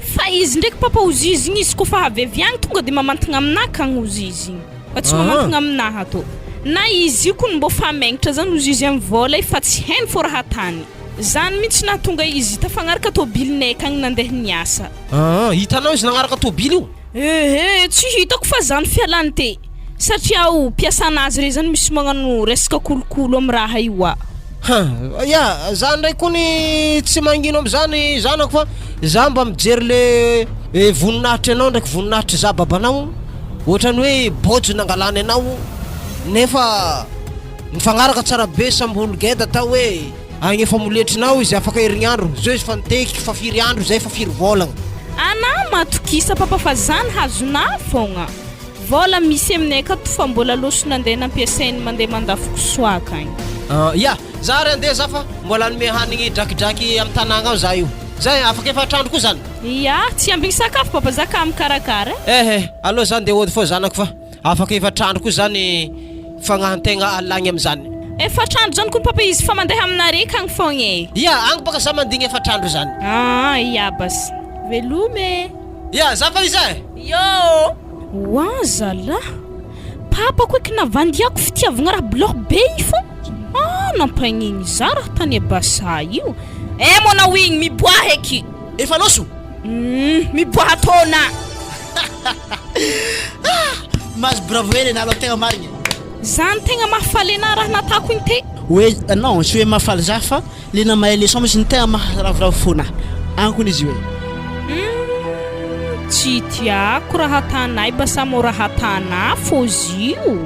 Fa izy ndraiky papa ozy izy igny izy kofa avy avy agny tonga de mamantagna aminah kagny ozy izy igny fa tsy mamantagna aminah ato. Na izy io kony mbô fa megnatra zany ozy izy amy vôla io fa tsy hainy fô raha atany. Zany mintsy nahatonga izy tafagnaraka tôbilinay akagny nandeha niasa. Aa, hitanao izy nagnaraka tôbily io? Ehe, tsy hitako fa zany fialany te, satria o mpiasanazy rey zany misy magnano resaka kolokolo am raha io a. Ha, ya, za ndray kony tsy mangino amzany zanako fa za mba mijery le voninahitry anao ndraiky voninahitry za babanao, ohatrany hoe bôjo nangalany anao nefa mifagnaraka tsara be samby olo geda atao hoe. Agny efa moletrinao izy afaka herignandro, zao izy fa nitehiky fa firy andro zay fa firy vôlagna. Anah matokisa papa fa zany hazonah fogna. Vôla misy aminay akato fa mbola loso nandeha nampiasainy mandeha mandafo kisoa akagny. Ah ya, za ary andeha za fa mbola hanome hanigny drakidraky am tanagna ao za io. Zay, afaka efatr'andro koa zany? Ya, tsy ambigny sakafo papa za ka mikarakara eh. Ehe, aleo za ndeha hody fô zanako fa. Afaka efatr'andro koa zany fagnahantegna alagny amizany. Efatr'andro zany kony papa izy fa mandeha aminare kagny fogna e. Ia, agny baka za mandigny efatr'andro zany. Aa ia bas. Veloma e. Ia, za fa iza e. Iô! Oa zalah! Papa koa eky navandiako fitiavagna raha bloc be io fô! Ah nampagnigny za raha tany Abasa io! Eh monao igny miboaha eky! Efa loso? Humm miboaha taona! Mahazo bravo hely enah aloha tegna marigny. Zany tegna mahafaly anah raha natako igny te. Hoe non tsy hoe mahafaly zah fa le namahay leçon mihitsy no tegna maharavoravo fona ankony izy io e. Humm tsy tiako raha atanay ba sa mô raha atanà fô zio.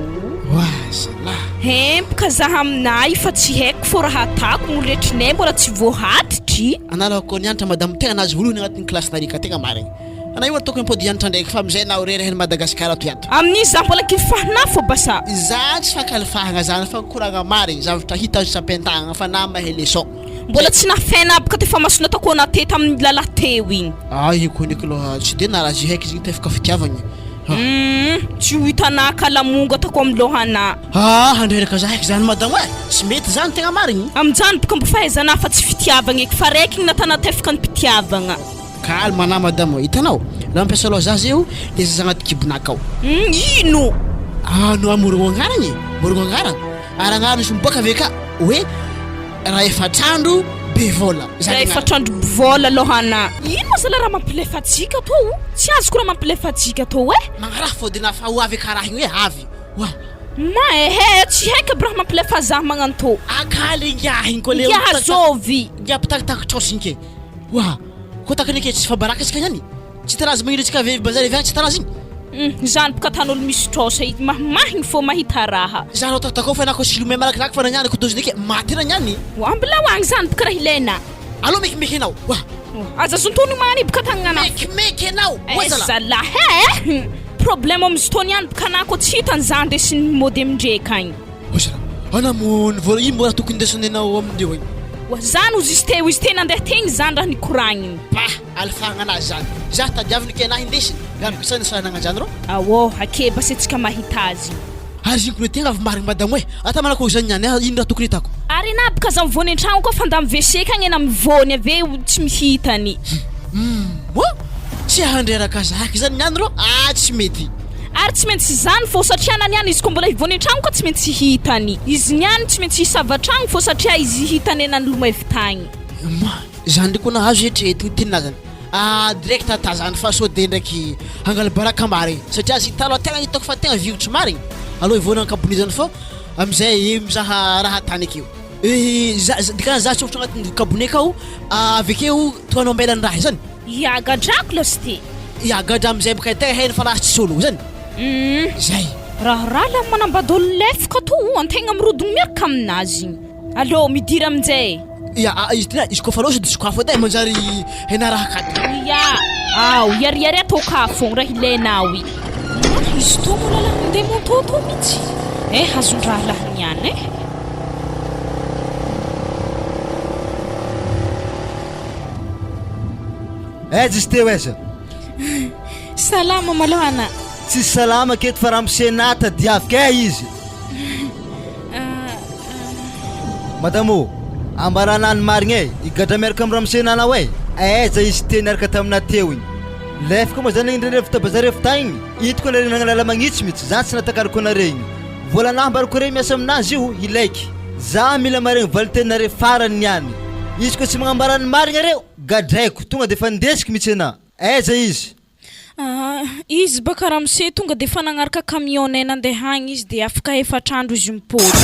Oa zalah. Hempoka zah aminà io fa tsy haiko fô raha atako moletrinay mbola tsy voahatitry. Anah aloha koa nianatra madame tegna nahazo voalohany agnatin'ny classe-nareo ka tegna marigny. Anah io ataoko mipody hianatra ndraiky fa amizay nao rery any Madagascar ato hiato. Amin'iza za mbola kilifahana fô basa. Za tsy fakalifahagna zany fa koragna marigny zavatra hita azo tsapain-tagnagna fa na mahay leçon. Mbola tsy nafena aby ka tefa masona takô na te tamin'ny lalahy teo igny. Ay ko niko loha tsy de naraha ze haiko izy igny tefaka fitiavagna ha. Humm tsy ho hitanà kalamonga takô amin'ny lohanà. Ah handreraka za eky zany madamo eh! Tsy mety zany tegna marigny. Aminjany boka mbo fahaizanà fa tsy fitiavagna eky fa raiky igny natanà tefaka ny mpitiavagna. Calme anah madame ô, hitanao raha mampiasa loha zaza io le zaza agnaty kibonaka ao. Humm ino? Anao amorogno agnaragna e, morogno agnaragna, ary agnarana misy miboaka avy aka hoe raha efatr'andro be vôla, zany Raha agnarana. efatr'andro be vôla aloha anah. Ino moa zalahy raha mampilefa antsika tô o? Tsy azoko raha mampilefa antsika tô eh! Magnaraha fô de na fa ho avy karaha igny hoe avy oa. Ma ehe, tsy haiko aby raha mampilefa zah magnano tô. Akaly ingahy igny koa le Ingahy zôvy? Ingahy mpitakitakitra igny ke. Oa! Koa takany ke tsy fa baraka tsika niany? Tsy tarazo magnino tsika avy bazary avy agny tsy tarazo igny? Hum, zany boka atan'olo misy trosa i mahimahigny fô mahita raha. Za rô takotako fa nako silomay malakilaky fa nagnano ko doziny ke maty nagnany. Oa, mbola ho agny zany boka raha ilaina. Alô mekimeky enao oa. Aza zontonigny magnano i boka tagnana. Mekimeky enao oa Eh zala. zalahy eh! Problème amy fotoagny ihany boka anah koa tsy hitany za andesin'ny modem ndreky agny. Oa zala, ana mo ny vola ino mbola tokony indesin'ny enao amindreo agny? Oa zany ozy izy teo izy te nandeha tegny zany raha nikoragniny. Bah! Alifahagna anazy zany. Za tadiaviny ke anahy indesiny. Miaraka saina sa nagnanjany rô? Aô, ake basy antsika mahita azy. Ary zigny kone tegna avy marigny madamo e! Ata manakôry zany niany a, ino raha tokony hitako? Ary enah boka za mivôny antragno koa fa nda mi-WC kagny enah mivôny avy eo tsy mihitany. Humm! Tsy handreraka zaky zany niany rô! Ah tsy mety. Ary tsy maintsy izany fô satria na niany izy koa mbola hivôny antragno koa tsy maintsy hitany. Izy niany tsy maintsy hisava tragno fô satria izy hitany enah nilomay avy tagny. Humm! Zany ndreky koa nahazo eritreretigny tinona zany. Ah direct tazany fa sao de ndraiky hangala baraka marigny satria izy taloha tegna hitako fa tegna virotry marigny aleo hivoana ankabonizany fô amizay mizaha raha tany akeo za dikany za atsofotro agnatin'ny kabone akao avekeo tohanao ambelany raha zany. Ya gadrako lasite. Ya gadra amizay bôka tegna hainy fa raha tsisy olo zany. Zay. Raharaha la manambady olo lefaka to antegna mirodogno miaraka aminazy igny. Aleo midira aminjay. Ya, ah, izy tena izy koa fa loatra de sokafo edy e, manjary hena raha akato. Ya, ao, iariary atao ka fogna raha ilainao i. Ah, izy toa moa lalahy mandeha moto toa mihitsy. Eh, azon-drahalahy niany eh. Aiza izy teo aiza? Salama malôha ana. Tsisy salama aketo fa ramose na tadiaviko eh izy. Madame ô, ambarana ny marigna e, higadra miaraka am ramose nanao e, aiza izy teo niaraka taminah teo igny? Lefy koa ma zany igny ndre ta bazary avy tagny igny, hitako anare nagnano lala magnitsy mitsy, za tsy natakariko anare igny, volanah ambarako re miasa aminazy io hilaiky, za mila maregny valin-teninare farany niany, izy koa tsy magnambara ny marigna reo, gadraiko, tonga defa ndesiko mitsy anah, aiza izy? Aa izy baka ramose tonga de efa nagnaraka camion-nay nandeha agny izy de afaka efatr'andro izy mipody.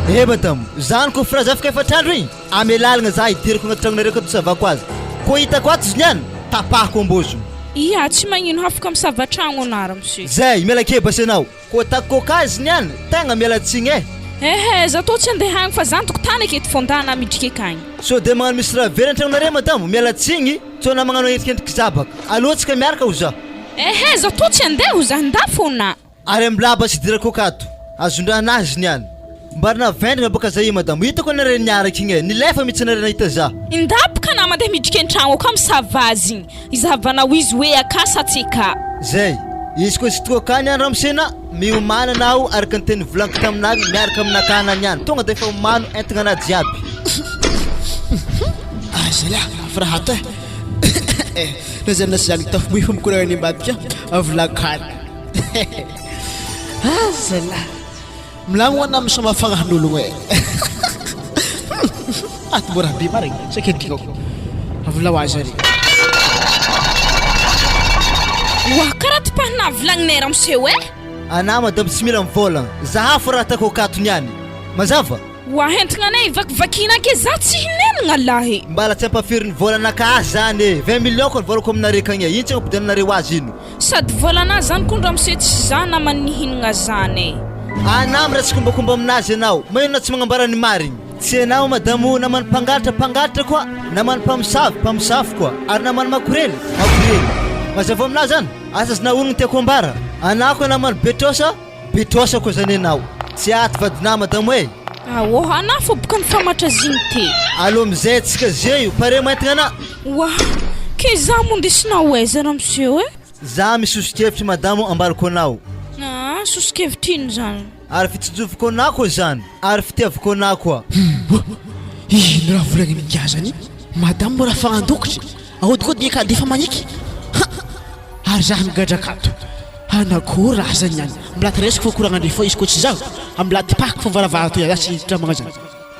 Eh madame, zany ko frazy afaka efatr'andro igny, ame lalagna za hidirako agnaty tragnonareo akato hisavako azy, ko hitako ato izy niany, tapahako ambozogno. Ia, tsy magnino hafaka misava tragno anah ramose. Zay, miala kebasy anao. Koa takôka azy niany, tegna miala tsigny eh. Ehe, za tô tsy andeha agny fa za tokotany aketo fô ndana midriky akagny. Sao de magnano misy raha very an-tragnonare madamo, miala tsigny, sao na magnano endrikendriky zabaka. Aleo tsika miaraka ho za. Ehe, za tô tsy andeha ho za, ndà fô na. Ary ambilaba tsy idirako akato. Azon-draha azy niany. Mbarina vendrana bôka za io madamo, hitako anare niaraka igny eh, nilefa mitsy anare nahita za. Ndà boka na mandeha midriky an-tragno akao misava azy igny. Izahavanao izy hoe aka sa tsy eka. Zay. Izy koa tsy tonga akany any ramose na, miomàna anao araka ny teny novolaniko taminà miaraka aminakà niany. Tonga dia efa omano entagna anà jiaby. Aza lah fa raha atao eh. Lazaina sy zany tafo moa efa mikoragna any ambadika avy lakany. Aza lah. Milagno ho anah misoma fagnahin'ologno e. Ato mora be marigny, saika dikako. Avilao azy ary. Oa karaha tipahina vilagninay ramose e. Anah madame tsy mila mivôlagna, zahavo fa raha ataoko akato niany. Mazava? Oa entigna anay vakivakiana ake za tsy hinenagna lahy. Mbala tsy ampafirin'ny vôlanakahy zany e! 20 millions ko ny vôlako aminareo kagny e! Ino tsy ampodianareo azy ino? Sady volanah zany koa ramose tsy za namany nihinagna zany e. Anah mira tsikombakomba aminazy ianao, maninona tsy magnambara ny marigny? Tsy ianao madamo naman'ny mpangalatra mpangalatra koa, naman'ny mpamosavy mpamosavy koa, ary naman'ny makorely makorely. Mazava aminahy zany? Asa zna ono ny tiako ambara? Anah koa naman'ny be trosa be trosa koa zany ianao. Tsy ato vadinah madamo e! Aoha anah fô boka nifamatra zigny te. Allo amizay tsika zey io, pare maintagna anah. Oa! Ke za moa ndesinao aiza ramose e? Za misy sosokevitry madamo ambarako anao. Aa sosokevitry ino zany? Ary fitsinjoviko anah koa zany, ary fitiaviko anah koa. Oa! Ino raha volagnin'ingahy zany? Madamo mbola fagnandokotry, ahodikodigny ka defa magneky? Ha! Ary za migadra akato. Hanakory raha zany niany? Mbola tresiko fô koragnandre fô izy koa tsy zaho, mbola tipahiko fô varavara toy za tsy hiditra magnano zany.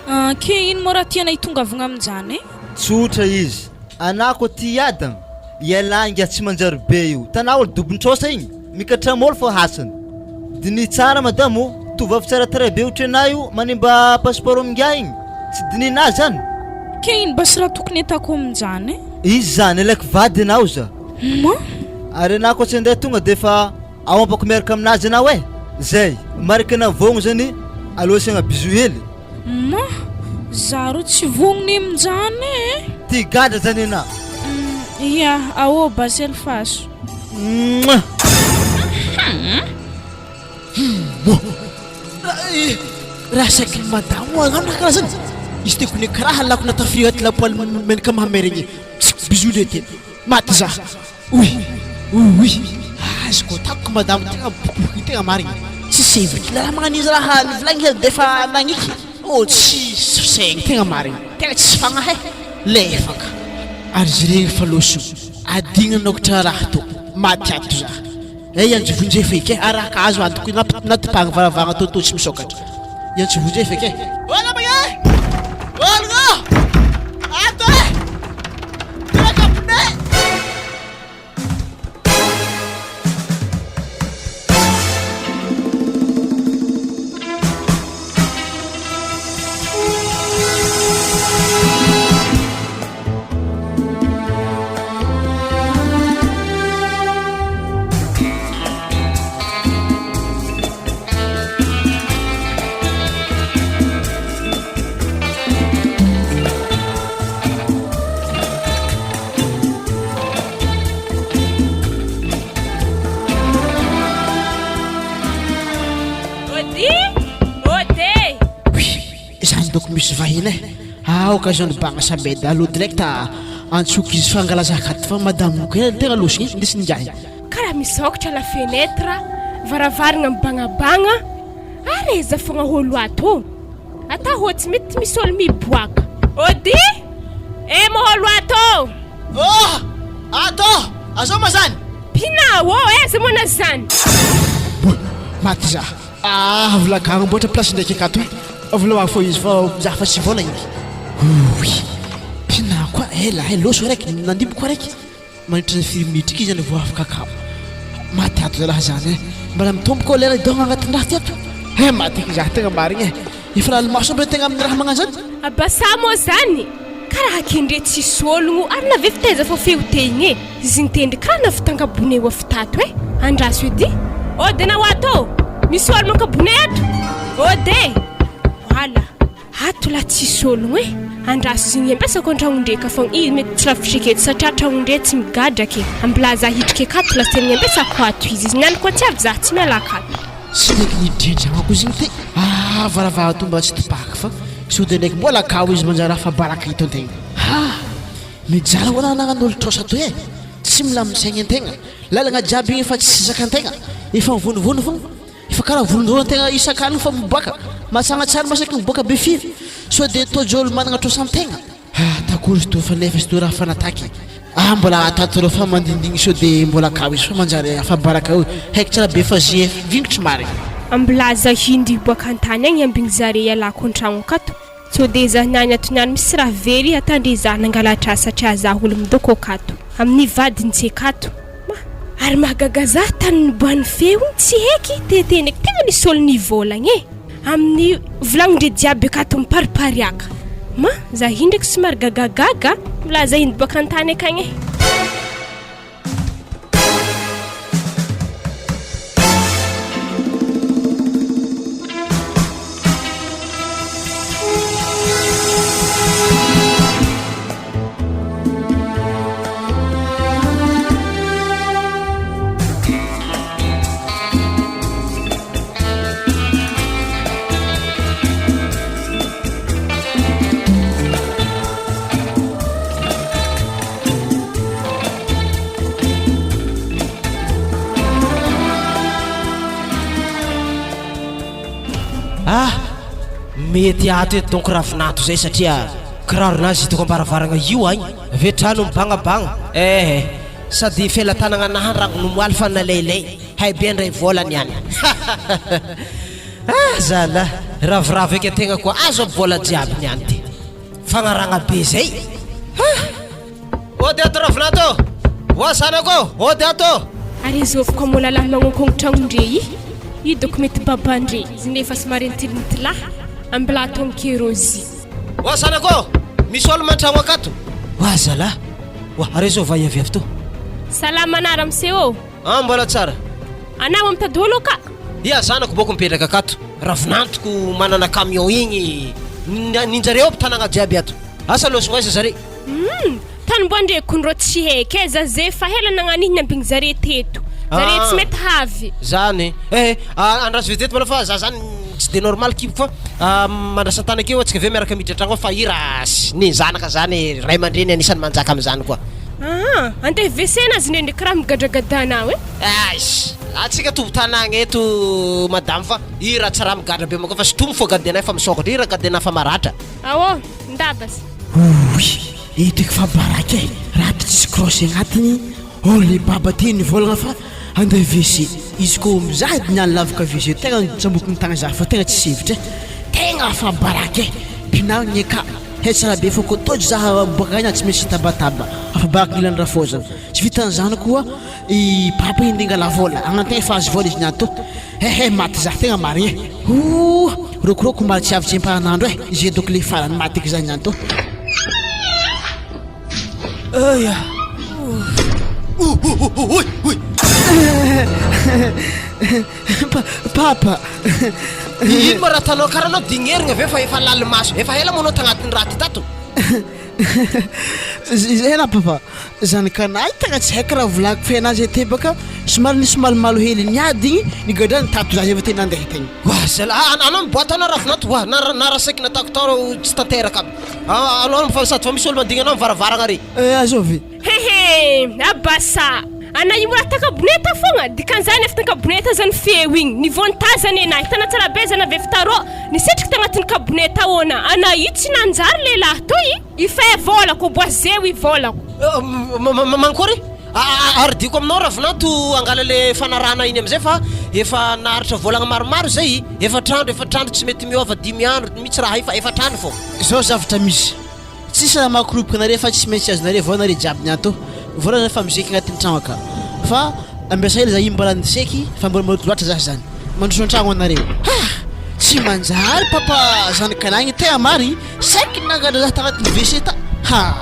Aa ke ino moa raha tiana hitongavagna aminjany e? Tsotra izy, anah koa ty hiadagna, ialahy ingahy tsy manjary be io, tanà olo dobon-trosa igny, mikatrama olo fô hasiny. Diniho tsara madamo o, tovovavy tsara tarehy be ohatry anah io manimba passeport amin'ingahy igny, tsy dinihinah zany? Ke ino basy raha tokony atako aminjany e? Izy zany, alaiko vady anao za. Moi? Ary anah koa tsy andeha tonga de efa aompako miaraka aminazy anao e! Zay, marika anah vogno zany aleo asiagna bisou hely. Ma, za ro tsy vognona aminjany e! Ty gadra zany anah. Ya, ao basy alifaso. Mouah! Raha saiky ny madamo hagnano raha karaha zany. Izy ty kone karaha lako natafria ty lapoaly menaka mahameregny e. Bisous lety. Maty za. Oy! Oy! Azoko atako madamo tegna boky tegna marigny. Tsisy hevitry la raha magnan'izy raha nivolagny hely defa nagniky. Oh tsisy fisaigny tegna marigny. Tegna tsisy fagnahy e. Lefaka. Ary izy regny fa loso. Adigno nanokatra raha tô. Maty ato za. Eh iantso vonjy feky eh. Ary raha ka azo antoko natipahagna varavagna tô tô tsy misokatra. Iantso vonjy feky eh. Ô namagna eh! Ologno! Ato eh! Teraka pneu! Ody! Ody! Zany doko misy vahiny e. Aoka zany banga sameda aloha direct antsoko izy fa angala zakaty fa madame ko tegna loso igny ndesiny ngiahy. Karaha misokatra la fenêtre, varavaragna mibagnabagna, ary aiza fogna olo ato ô? Atao tsy mety misy olo miboaka. Ody! Eh maholo ato ô! Oh! Ato! Azao ma zany? Pinao ô! Aiza moa na zany? Boy! Maty za! Ah! Volaka agnamboatra place ndraiky akato e! Volao aho fô izy fa za fa tsy vola igny. Ouii! Pinao koa ela eh! Loso araiky, nandimbiko araiky. Mandritra ny firy minitra izy zany vao afaka kamo. Maty ato zalahy zany eh. Mbala mitombo koa lera idogna agnatin'ny raha ty ato. Eh maty eky zah tegna marigny eh. Efa lalimaso amle tegna amin'ny raha magnano zany. Abasa moa zany karaha kendre tsisy ologno ary navy avy taiza fô feo te igny e izy nitendry karaha navy tankabone ho avy tato e andraso edy ode nao ato ô misy olo mankabone ato ode voila Ato lah tsisy ologno e! Andraso zigny ampiasako antragnondre ka fogna izy mety tsy lavitrika eto satria tragnondre tsy migadra ke! Ambilà za hitrika akato lah tegna ampiasako ato izy izy niany koa tsy avy za tsy miala akato. Tsy ndraiky nidrendragnako izy igny te ah varavara to mba tsy topahako fa sao de ndraiky mbola akao izy manjary afa-baraka eto antegna ah! Mijaly ho'a anagnan'olo trosa toy e! Tsy milamin-tsaigny antegna, lalagna jiaby igny efa tsy zakantegna, efa mivonovono fogna. Efa karaha volon-dolo antegna isan-kalina fa miboaka, matsagnatsara masaky miboaka be firy, sao de tojo olo managna trosa antegna. Ah takory izy toa fa nefa izy toa raha fa nataky ah mbola atato reo fa mandindigny sao de mbola akao izy fa manjary afabaraka eo haiko tsara be fa zay vingitry marigny. Ambilaza hindy hiboaka antany agny ambigny zare ialako antragno akato Sao de za niany ato niany misy raha very atandre za nangalatra satria za olo midoko akato amin'ny vadiny tsy akato ma ary mahagaga za tany niboahan'ny feo igny tsy heky teteneko tegna nisy olo nivolagna e amin'ny volagnindre jiaby akato miparipariaka ma za io ndraiky somary gagagaga milaza iny boaka antany akagny e. Ah! Mety ato eto donko ravinato zay satria kiraronazy hitako ambaravaragna io agny ve trano mibagnabagna eh sady felatanagna anahy rangony omaly fa nalailay hay be ndray vola niany ah zalah ravoravo eky ategna koa azo aby vola jiaby niany ty Fagnaragna be zay ah! Ody ato Ravinato ô! Oa zanako ô! Ody ato ô! Ary izôvy koa mbola lahy magnonkogno tragnondre i, i doko mety babandre, izy nefa somary nitilintilahy, ambilà ataony kerôzy. Oa zanako ô! Misy olo mantragno akato. Oa zalahy! Oa ary izao va hiavy avy tô? Salama anà ramose ô! Ah mbola tsara. Anà mitady olo ka. Ia zanako boko mipetraka akato. Ravinantoko manana camion igny ninjareo aby tanagna jiaby ato. Asa lôsogno aiza zare. Humm tany mbo andreko ndrô tsy heky e za ze fa hela nagnano iny niambigny zare teto zare tsy mety havy. Zany eh andraso vetivety malôha fa za zany. tsy de normal kiboko fa mandrasa an-tany akeo antsika avy eo miaraka miditra an-tragno ao fa i raha ny zanaka zany ray aman-dreny anisan'ny manjaka amin'izany koa. Aa, andeha WC nazy ndrendriky raha migadragadanao e. Aiss! Antsika tompon-tanàgna eto madame fa i raha tsy raha migadra be manko fa sintomy fô gadenay fa misôkatra, i raha gadenà fa maratra. Aô, ndabas. Ouii! Eto eky fa baraka e! Raha ty tsisy cross agnatiny, oh le baba ty nivolagna fa andeha WC, izy ko mizaha edy niany lavaka WC tegna nitsamboky ny tagna za fa tegna tsisy hevitra e! Tegna fa baraka e! Mpinamagna ka! He tsara be fô ko tojo za boaka agny tsy maintsy hitabataba, afa-baraka ny ilan'ny rafozana, tsy vitan'izany koa i papa iny nde ngala vola, agnantegna efa azo vola izy niany tô, hehe maty za tegna marigny e! Ooh! Rokoroko mba tsy avy mparanandro e! Izay doko le farany maty eky za niany tô. Eia! Papa! Ino ma raha ataonao karaha anao dignerigna ve fa efa lalimaso, efa ela moa anao tagnatin'ny raha ty tato? Zay raha papa, zanakanahy tegna tsy haiko raha volagniko fa ianah zay tebaka somary nisy malomalo hely niady igny nigadrany tato za zay vao tena nandeha tegny. Oa zala, anao miboaty anao ravinato oa na na raha saiky nataoko tao tsy tanteraka aby, anao fa sady fa misy olo mandigny anao am varavaragna ary. Eh azovy? Hehe, abasa, ana io mbola takaboneta fogna, dikan'izany efa takaboneta zany feo igny, niveau nitazana enah, hitanà tsara be zany avy efa tarô, nisitriky tagnatin'ny kaboneta ao ana, ana io tsy nanjary lehilahy toy, ifay vôlako, boiseo i vôlako. Mankory? Ary diako aminao ravinanto angala le fanarahana iny amizay fa efa naharitra volagna maromaro zay, efatr'andro efatr'andro tsy mety miova dimy andro mitsy raha io fa efatr'andro fô. Zao zavatra misy, Tsisy raha mahakoroboko anareo fa tsy maintsy azonareo vao nareo jiaby ny ato. Vola zany fa miseky agnatin'ny tragno aka. Fa ampiasa hely za io mbola niseky fa mbola maloto loatra za zany. Mandroso an-tragno anareo. Ha! Tsy manjary papa zanakalahy igny tegna marigny saiky nangadra za tagnatin'ny WC ta. Ha!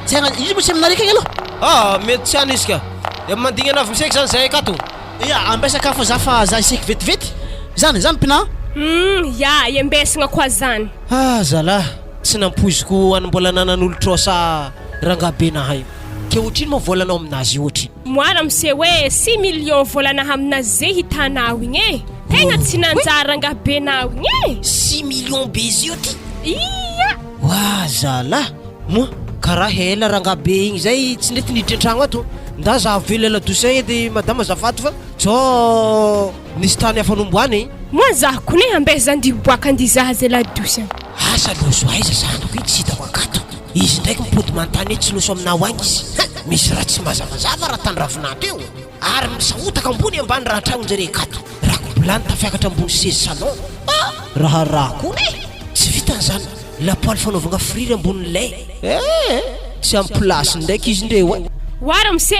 Tegna izy moa tsy aminareo akagny aloha. Ah, mety tsy any izy ka. Dia mandigny anao avy miseky zany zahay akato. Ya, ampiasa ka fa za fa za hiseky vetivety. Zany, zany mpinà. Hum, ya, iambesagna koa zany. Ah zalah. Tsy nampoiziko any mbola nanan'olo trosa rangaha be nahay. Ke otrino moa volanao aminazy io otrino? Moi ramose hoe six millions volanahy aminazy ze hitanao igny e! Tegna tsy nanjary rangaha be nao igny e! Six millions be zio ty? Ia! Oa zalah! Moa karaha ela rangaha be igny zay tsy nety niditra an-tragno ato. Nda za avela ladosy zay edy madama azafady fa sao nisy tany hafa nomboana e! Moa zaho kone ambeza andiho boaka andizaha ze ladosy an! Asa loso aiza zanako iny tsy hitako akato. Izy ndraiky mipody manontany hoe tsy loso aminao agny izy. Ha! Misy raha tsy mazavazava raha tany Ravinanto eo. Ary misahotaka ambony ambany raha an-tragnonjare akato. Rakobolany tafiakatra ambony seza salon. Ah! Raharaha koa re! Tsy vitan'izany, lapoaly fanaovagna friry ambonin'ny lay. Eh! Tsy amin'ny place-ny ndraiky izy ndreo eh! Oa ramose,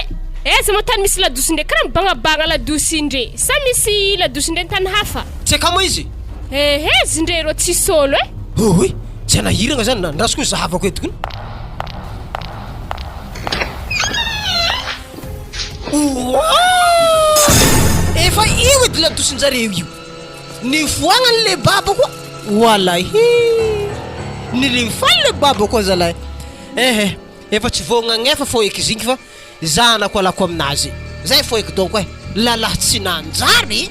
aiza moa tany misy ladosy ndre karaha mibagnabagna ladosy ndre, sa misy ladosy ndre tany hafa? Tsy akama izy? Ehe izy ndre rô tsisy ôlo e! Oy! Tsy anahiragna zany, andraso koa zahavako eto kony. Oa! Efa io edy ladosin-jareo io. Nifoagnany le baba koa. Walahi! Nilifaly le baba koa zalahy. Ehe, efa tsy voagnagnefa fô eky zinky fa Zanako alako aminazy zay fô eky donko eh lalahy tsy nanjary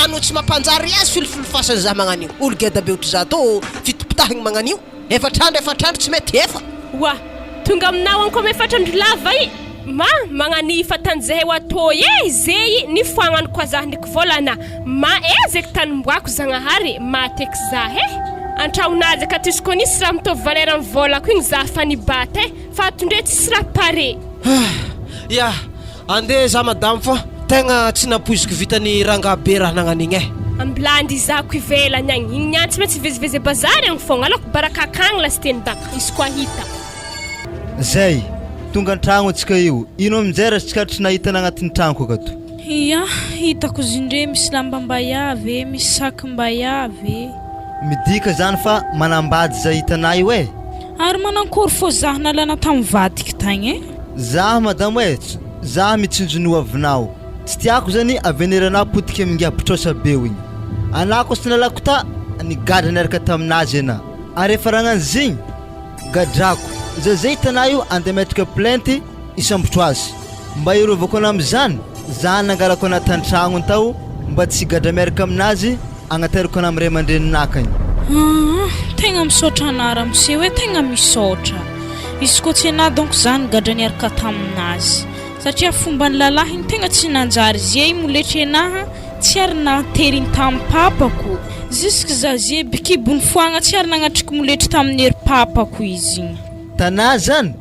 ano tsy mampanjary azy filofilofasany za magnanio olo geda be otriza tô fitopitahigny magnanio efatrandro efatrandro tsy mety efa. Oa! Tonga aminao anko am efatrandro lava i ma magnanihy fa tany zahay ho atô e zey nifoagnany koa zah ndriky vôlana ma e zeky tanimboako zagnahary mateky zah e antrahonazy akato izy koa nisy raha mitovy valeur am vôlako igny zah fa nibata e Fa ato ndray tsisy raha pare. Ya, andeha za madame fa tegna tsy nampoiziko vitan'i rangahy be raha nagnan'igny eh. Ambilandy izako ivelany agny, igny niany tsy maintsy hivezivezy bazary agny fogna, aleoko baraka akagny lasiteny baka, izy koa hitako. Zay, tonga an-tragno antsika io, ino aminjay raha tsikaritry nahitana agnatin'ny tragnoko akato? Ya, hitako zindre misy lamba mbaiavy e, misy sac mbaiavy e. Midika zany fa manambady zay hitanay io eh. Ary manankory fô zah nalana tam vadiko tagny e. Zah madamo e, zah mitsinjo ny hoavinao, tsy tiako zany avenir anah potika amin'ingahy mpitrosa be igny, anah koa tsy nalako ta nigadra niaraka taminazy anah, ary efa ragnany zigny gadrako, za zay hitanah io andeha ametraka plainte hisambotro azy, mba hiarovako anah amizany, zah nangalako anah tantragnony tao mba tsy higadra miaraka aminazy. agnateriko anah am ray aman-dreninah akagny. Aa tegna misaotra anah ramose hoe tegna misaotra. Izy koa tsy anah donc zah nigadra niaraka taminazy. Satria fomban'ny lalahy igny tegna tsy nanjary zay moletry anaha tsy ary nateriny tamin'ny papako. Jusque za zeby kibony foagna tsy ary nagnatriky moletry tamin'ny hery papako izy igny. Tanà zany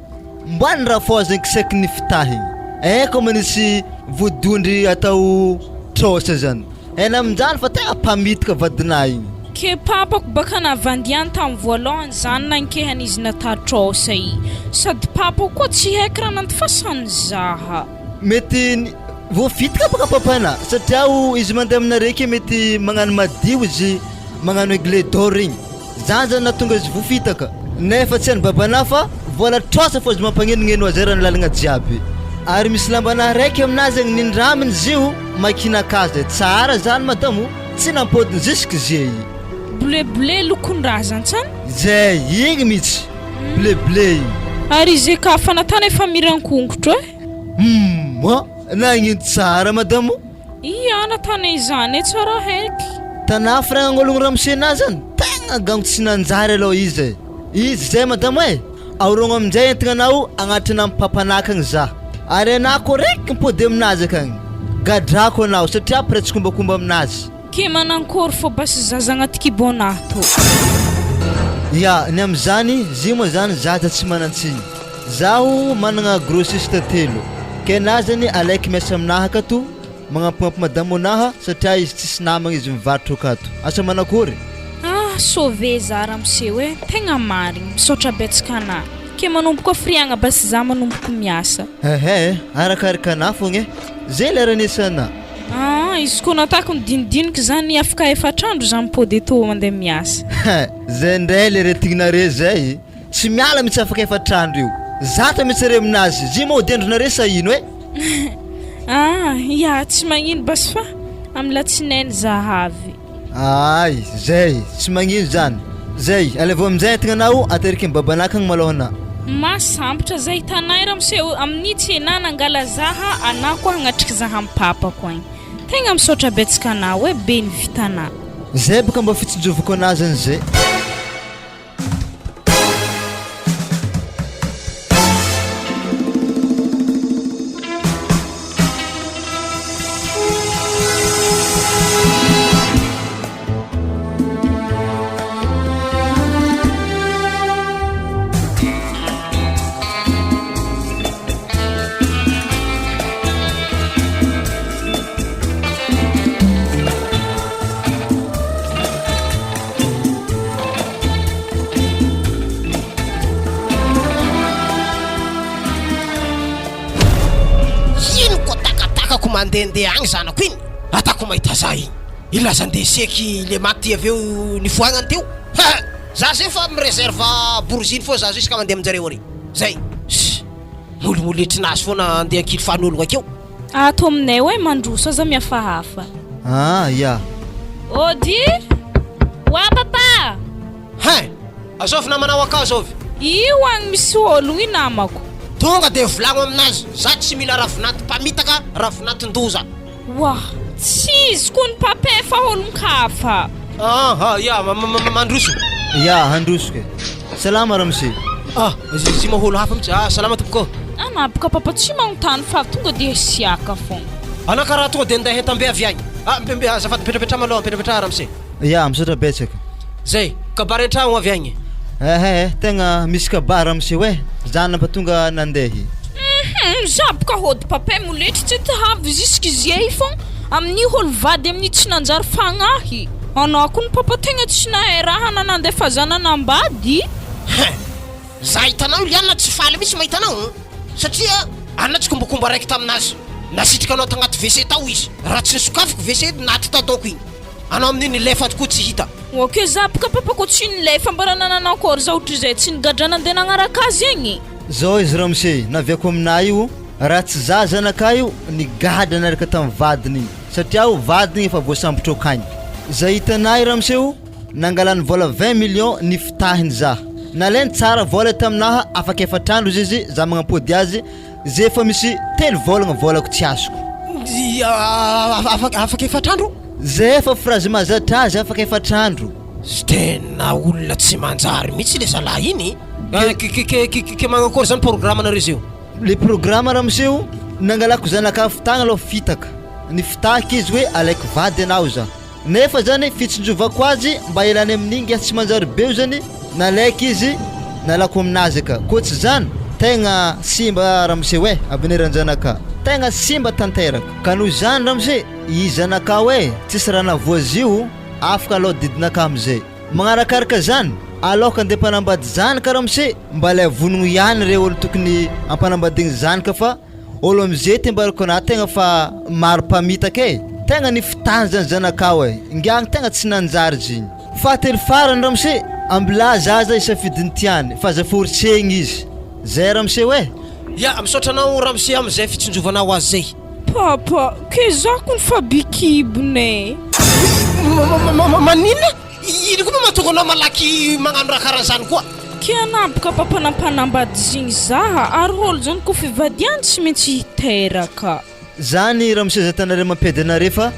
mba ny rafohaziny kisaky ny fitahiny eh ko manisy vodiondry atao trosa zany eh naminjany fa tegna mpamitika vadinah igny. Ke papako baka navandy ihany tam voalohany zany nankehany izy nata trosa i sady papako koa tsy haiko raha nandifasany zaha. Mety voafitika baka papanah satria o izy mandeha aminareo ke mety magnano madio izy magnano aigle d'or igny. Zany zany nahatonga izy vofitaka nefa tsy an'i babanah fa vola trosa fô izy mampagnenogneno azy eran'ny lalagna jiaby. Ary misy lambanah raiky aminazy agny nindraminy izy io makinakazy e, tsara zany madamo o, tsy nampodiny jusque zey. Bleu bleu lokon-draha zany tsany? Zay, igny mitsy, bleu bleu igny. Ary izy ka fanatana efa miran-kongotro e. Humm, nagnino tsara madamo o? Ia natane izany e tsara heky. Tanà firagnan'ologno ramose na zany tegna gango tsy nanjary aloha izy e! Izy zay madama e! Aorogno aminjay entigna anao agnatina mpapanakagny za ary anah ko raiky mipody aminazy akagny gadrako anao satria mpiray tsikombakomba aminazy. Ke manankôry fô basy zaza agnaty kibonah tô. Ya, ny amizany zy moa zany zaza tsy manantsiny. Zaho managna grossiste telo, ke na zany alaiky miasa aminahy akato magnampignampy madamo anaha satria izy tsisy namagna izy mivarotro akato, asa manakory? Ah sauvé za ramose e, tegna marigny, misaotra betsaka anah, ke manomboka firiagna basy za manomboko miasa. Ehe, arakaraka anah fogna e, zay lera niasanah. Ah, izy koa natako nidinidiniky zany afaka efatr'andro za mipody eto mandeha miasa. Zay ndray le retignareo zay. Tsy miala mitsy afaka efatr'andro io. Zatra mitsy re aminazy. Zy moa hodendronare sa ino eh? Ah, ya tsy magnino basy fa amin'ny latsinainy za avy. Ay, zay, tsy magnino zany. Zay, alaivo aminjay entigna anao ateriky ny babanah akagny malôha anah. Mahasambotra zay hitanay ramose ô, amin'ny tsena nangala zaha anah koa hagnatriky zaha am papako agny. Tegna misaotra betsaka anao e, be ny vitanah. Zay boka mba fitsinjovako anah zany zay. Ino ko takatakako mandehandeha agny zanako iny atako mahita za iny ilaza ndeha seky le maty avy eo nifoagnany teo ha za zay fa mi reserve boriziny foa za jusqu'à mandeha aminjareo ary zay ss molimoletrinazy foana andeha ankilifan'ologno akeo Ato aminay hoe mandroso aza mihafahafa. Ah ya. Ody! Wa papa! Hein! Azovy namanao akao azovy? Io agny misy ologno io namako. Tonga de volagno aminazy, za tsy mila ravinato mpamitaka, ravinaton-doza. Wa! Tsy izy kony papa fa olon-kafa. Ah ah ya, mandroso. Ya, handroso ke. Salama ramose. Ah, izy moa olo hafa mihitsy. Ah, salama tompoko. Anà boka papa tsy magnontany fa tonga dia siaka fogna. Anà karaha tonga dia ninday entam-be avy agny. Ah, mbe mbe azafady mipetrapetraha malôha, mipetrapetraha ramose. Ya, misaotra betsaka. Zay, kabary an-tragno avy agny. Ehe, tegna misy kabary ramose oe, za nampatonga nandeha. Hum, za boka hody papa moletry tsy te havy jusque zay fogna amin'io olo vady amin'io tsy nanjary fagnahy. Anà kony papa tegna tsy nahay raha na nandefa za nanambady. Hein! Za hitanao io Liana tsy faly mihitsy mahita anao an! Satria anà tsikombakomba raiky taminazy. Nasitrika anao tagnaty WC tao izy. Raha tsy nisokafiko WC naty tataoko igny. Anao amin'io nilefa tokoa tsy hita. Ok za boka papa ko tsy nilefa mba raha nanana encore za otrizay tsy nigadra nandeha nagnaraka azy egny. Zao izy ramose, naviako aminà io, raha tsy za zanakà io nigadra niaraka tamin'ny vadiny igny. Satria o vadiny efa voasambotra okagny. Zay hitanay ramose o, nangalany vola 20 millions nifitahiny za. Nalainy tsara vola taminaha afaka efatr'andro izy izy za magnampody azy ze efa misy telo volagna volako tsy azoko. Afaka efatr'andro? Zay efa phrase mahazatra azy afaka efatr'andro. Tena olona tsy manjary mihitsy le zalahy iny. Ke ke ke manakory zany programme nareo zeo? Le programme ramose o, nangalako zanaka avy tagny aloha fitaka, nifitahiko izy hoe alaiko vady anao za, nefa zany fitsinjovako azy mba hialany amin'igny tsy manjary be io zany nalaiko izy nalako aminazy ka, koa tsy zany tegna simba ramose oe avenir an-janaka, tegna simba tanteraka, ka noho izany ramose i zanakao e tsisy raha navoazio afaka alao didinaka amizay. Magnarakaraka zany, aloka andeha mpanambady zanaka ramose, mba lay vonogno ihany re olo tokony ampanambadigny zanaka fa olo amze ty ambarako anah tegna fa maro mpamitaka e, tegna nifitahany zany zanakao e, ingiagny tegna tsy nanjary zigny. Fahatelo farany ramose, ambilà zaza hisafidy ny tiany fa aza forcegny izy, zay ramose oe. Ya, misaotra anao ramose amizay fitsinjovanao azy zay. Papa, kezako ny fa be kibony e. Maninona? Ino koa moa mahatonga anao malaky magnano raha karaha zany koa? Ke anaboka papa nampanambady zigny zaha ary olo zany ko fivadiany tsy maintsy hiteraka. Zany ramose za tanareo mampiady anare fa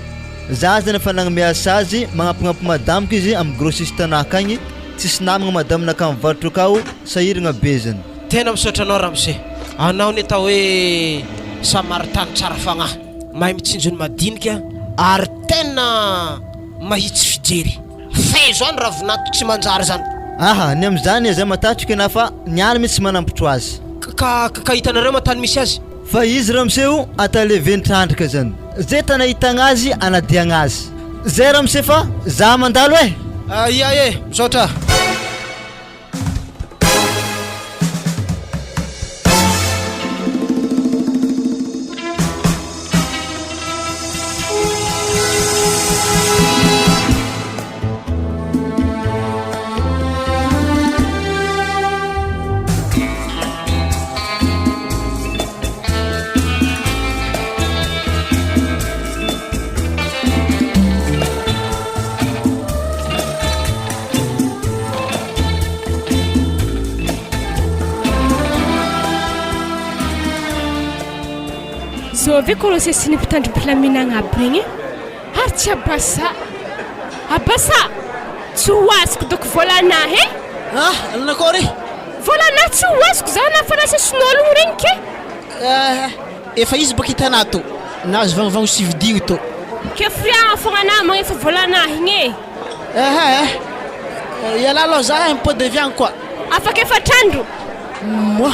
za zany efa nagnome asa azy magnampignampy madamiko izy amy grossiste anah akagny tsisy namagna madame nakah mivarotro akao sahiragna be zany. Tena misaotra anao ramose, anao ny atao hoe samaritany tsara fagnahy, mahay mitsinjo ny madinika ary tena mahitsy fijery. Fehzo any ravinato tsy manjary zany. Aha, ny amizany aza matahotra na fa ny any mitsy manampotro azy. Ka ka hitanareo ma tany misy azy? Fa izy ramose o ata leventrandrika zany zay tany ahitagna azy anadiagna azy. Zay ramose fa za mandalo eh! Ia e, misaotra. Zao ave ko rô sesiny mpitandro mpilaminagna aby regny e. Ary tsy Abasa. Abasa! Tsy ho azoko doko vôlanahy e. Ah, nanakôry? Vôlanahy tsy ho azoko za na fa nasesin'ôlogno regny ke. Eh, efa izy bôka hitanà tô. Nahazo vagnivagno sy vidigny tô. Ke firiagna fogna anà magnefa vôlanahy igny e. Ehe eh, ialahy aloha za eh, mipody avy agny koa. Afaka efatr'andro. Moa,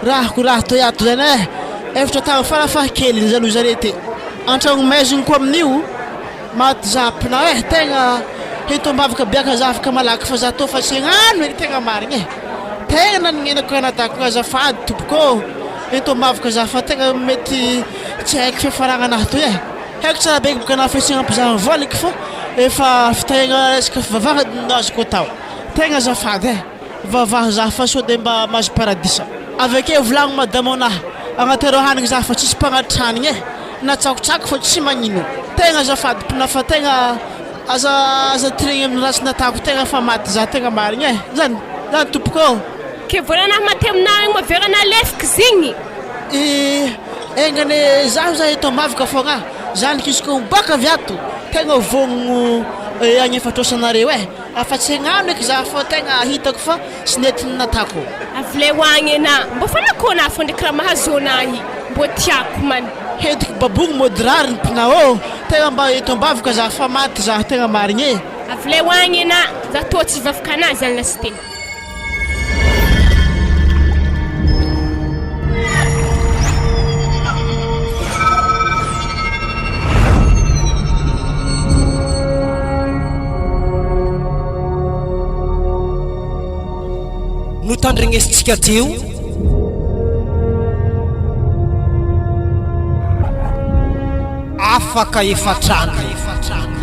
rahako raha toy ato zany eh, efatra tagny farafahakeliny zany hoy zare ty. Antragno maizigny koa amin'io, maty za mpinao eh, tegna ento ambavaka biaka za afaka malaky fa za tô fa tsy hagnano e, tegna marigny eh. Tegna nanignenako anadako azafady tompoko ô, ento ambavaka za fa tegna mety tsy haiko fiafaragna anahy toy eh. Haiko tsara be boka na fihetseham mpizaha voalika fa efa fitahiagna resaka fivavahana no azoko atao. Tegna azafady eh. Vavaho za fa sao de mba mahazo paradisa. Avy akeo volagno madamo anah agnatero hanigny za fa tsisy mpagnatitra hanigny eh. Na tsakotsako fa tsy magnino. Tegna azafady mpina fa tegna aza aza tiregny aminy ratsy natako tegna fa maty za tegna marigny eh. Zany zany tompoko ô. Ke volana maty aminah igny maverana alefiky zigny. Eh enga anie zaho zay eto ambavaka fogna zandriko izy ko mibôka avy ato tegna vognogno agnefa trosanareo eh afa tsy hagnano eky za fa tegna hitako fa tsy nety ny natako. Avileo agny enà mbô fa nakôna fô ndraiky raha mahazo anahy mbô tiako man. Hentiko babogno mody rariny mpina ô tegna mba eto ambavaka za fa maty za tegna marigny e. Avileo agny enà za tô tsy hivavaka anà zany lasite. Notandregnesintsika teo afaka efatr'andro.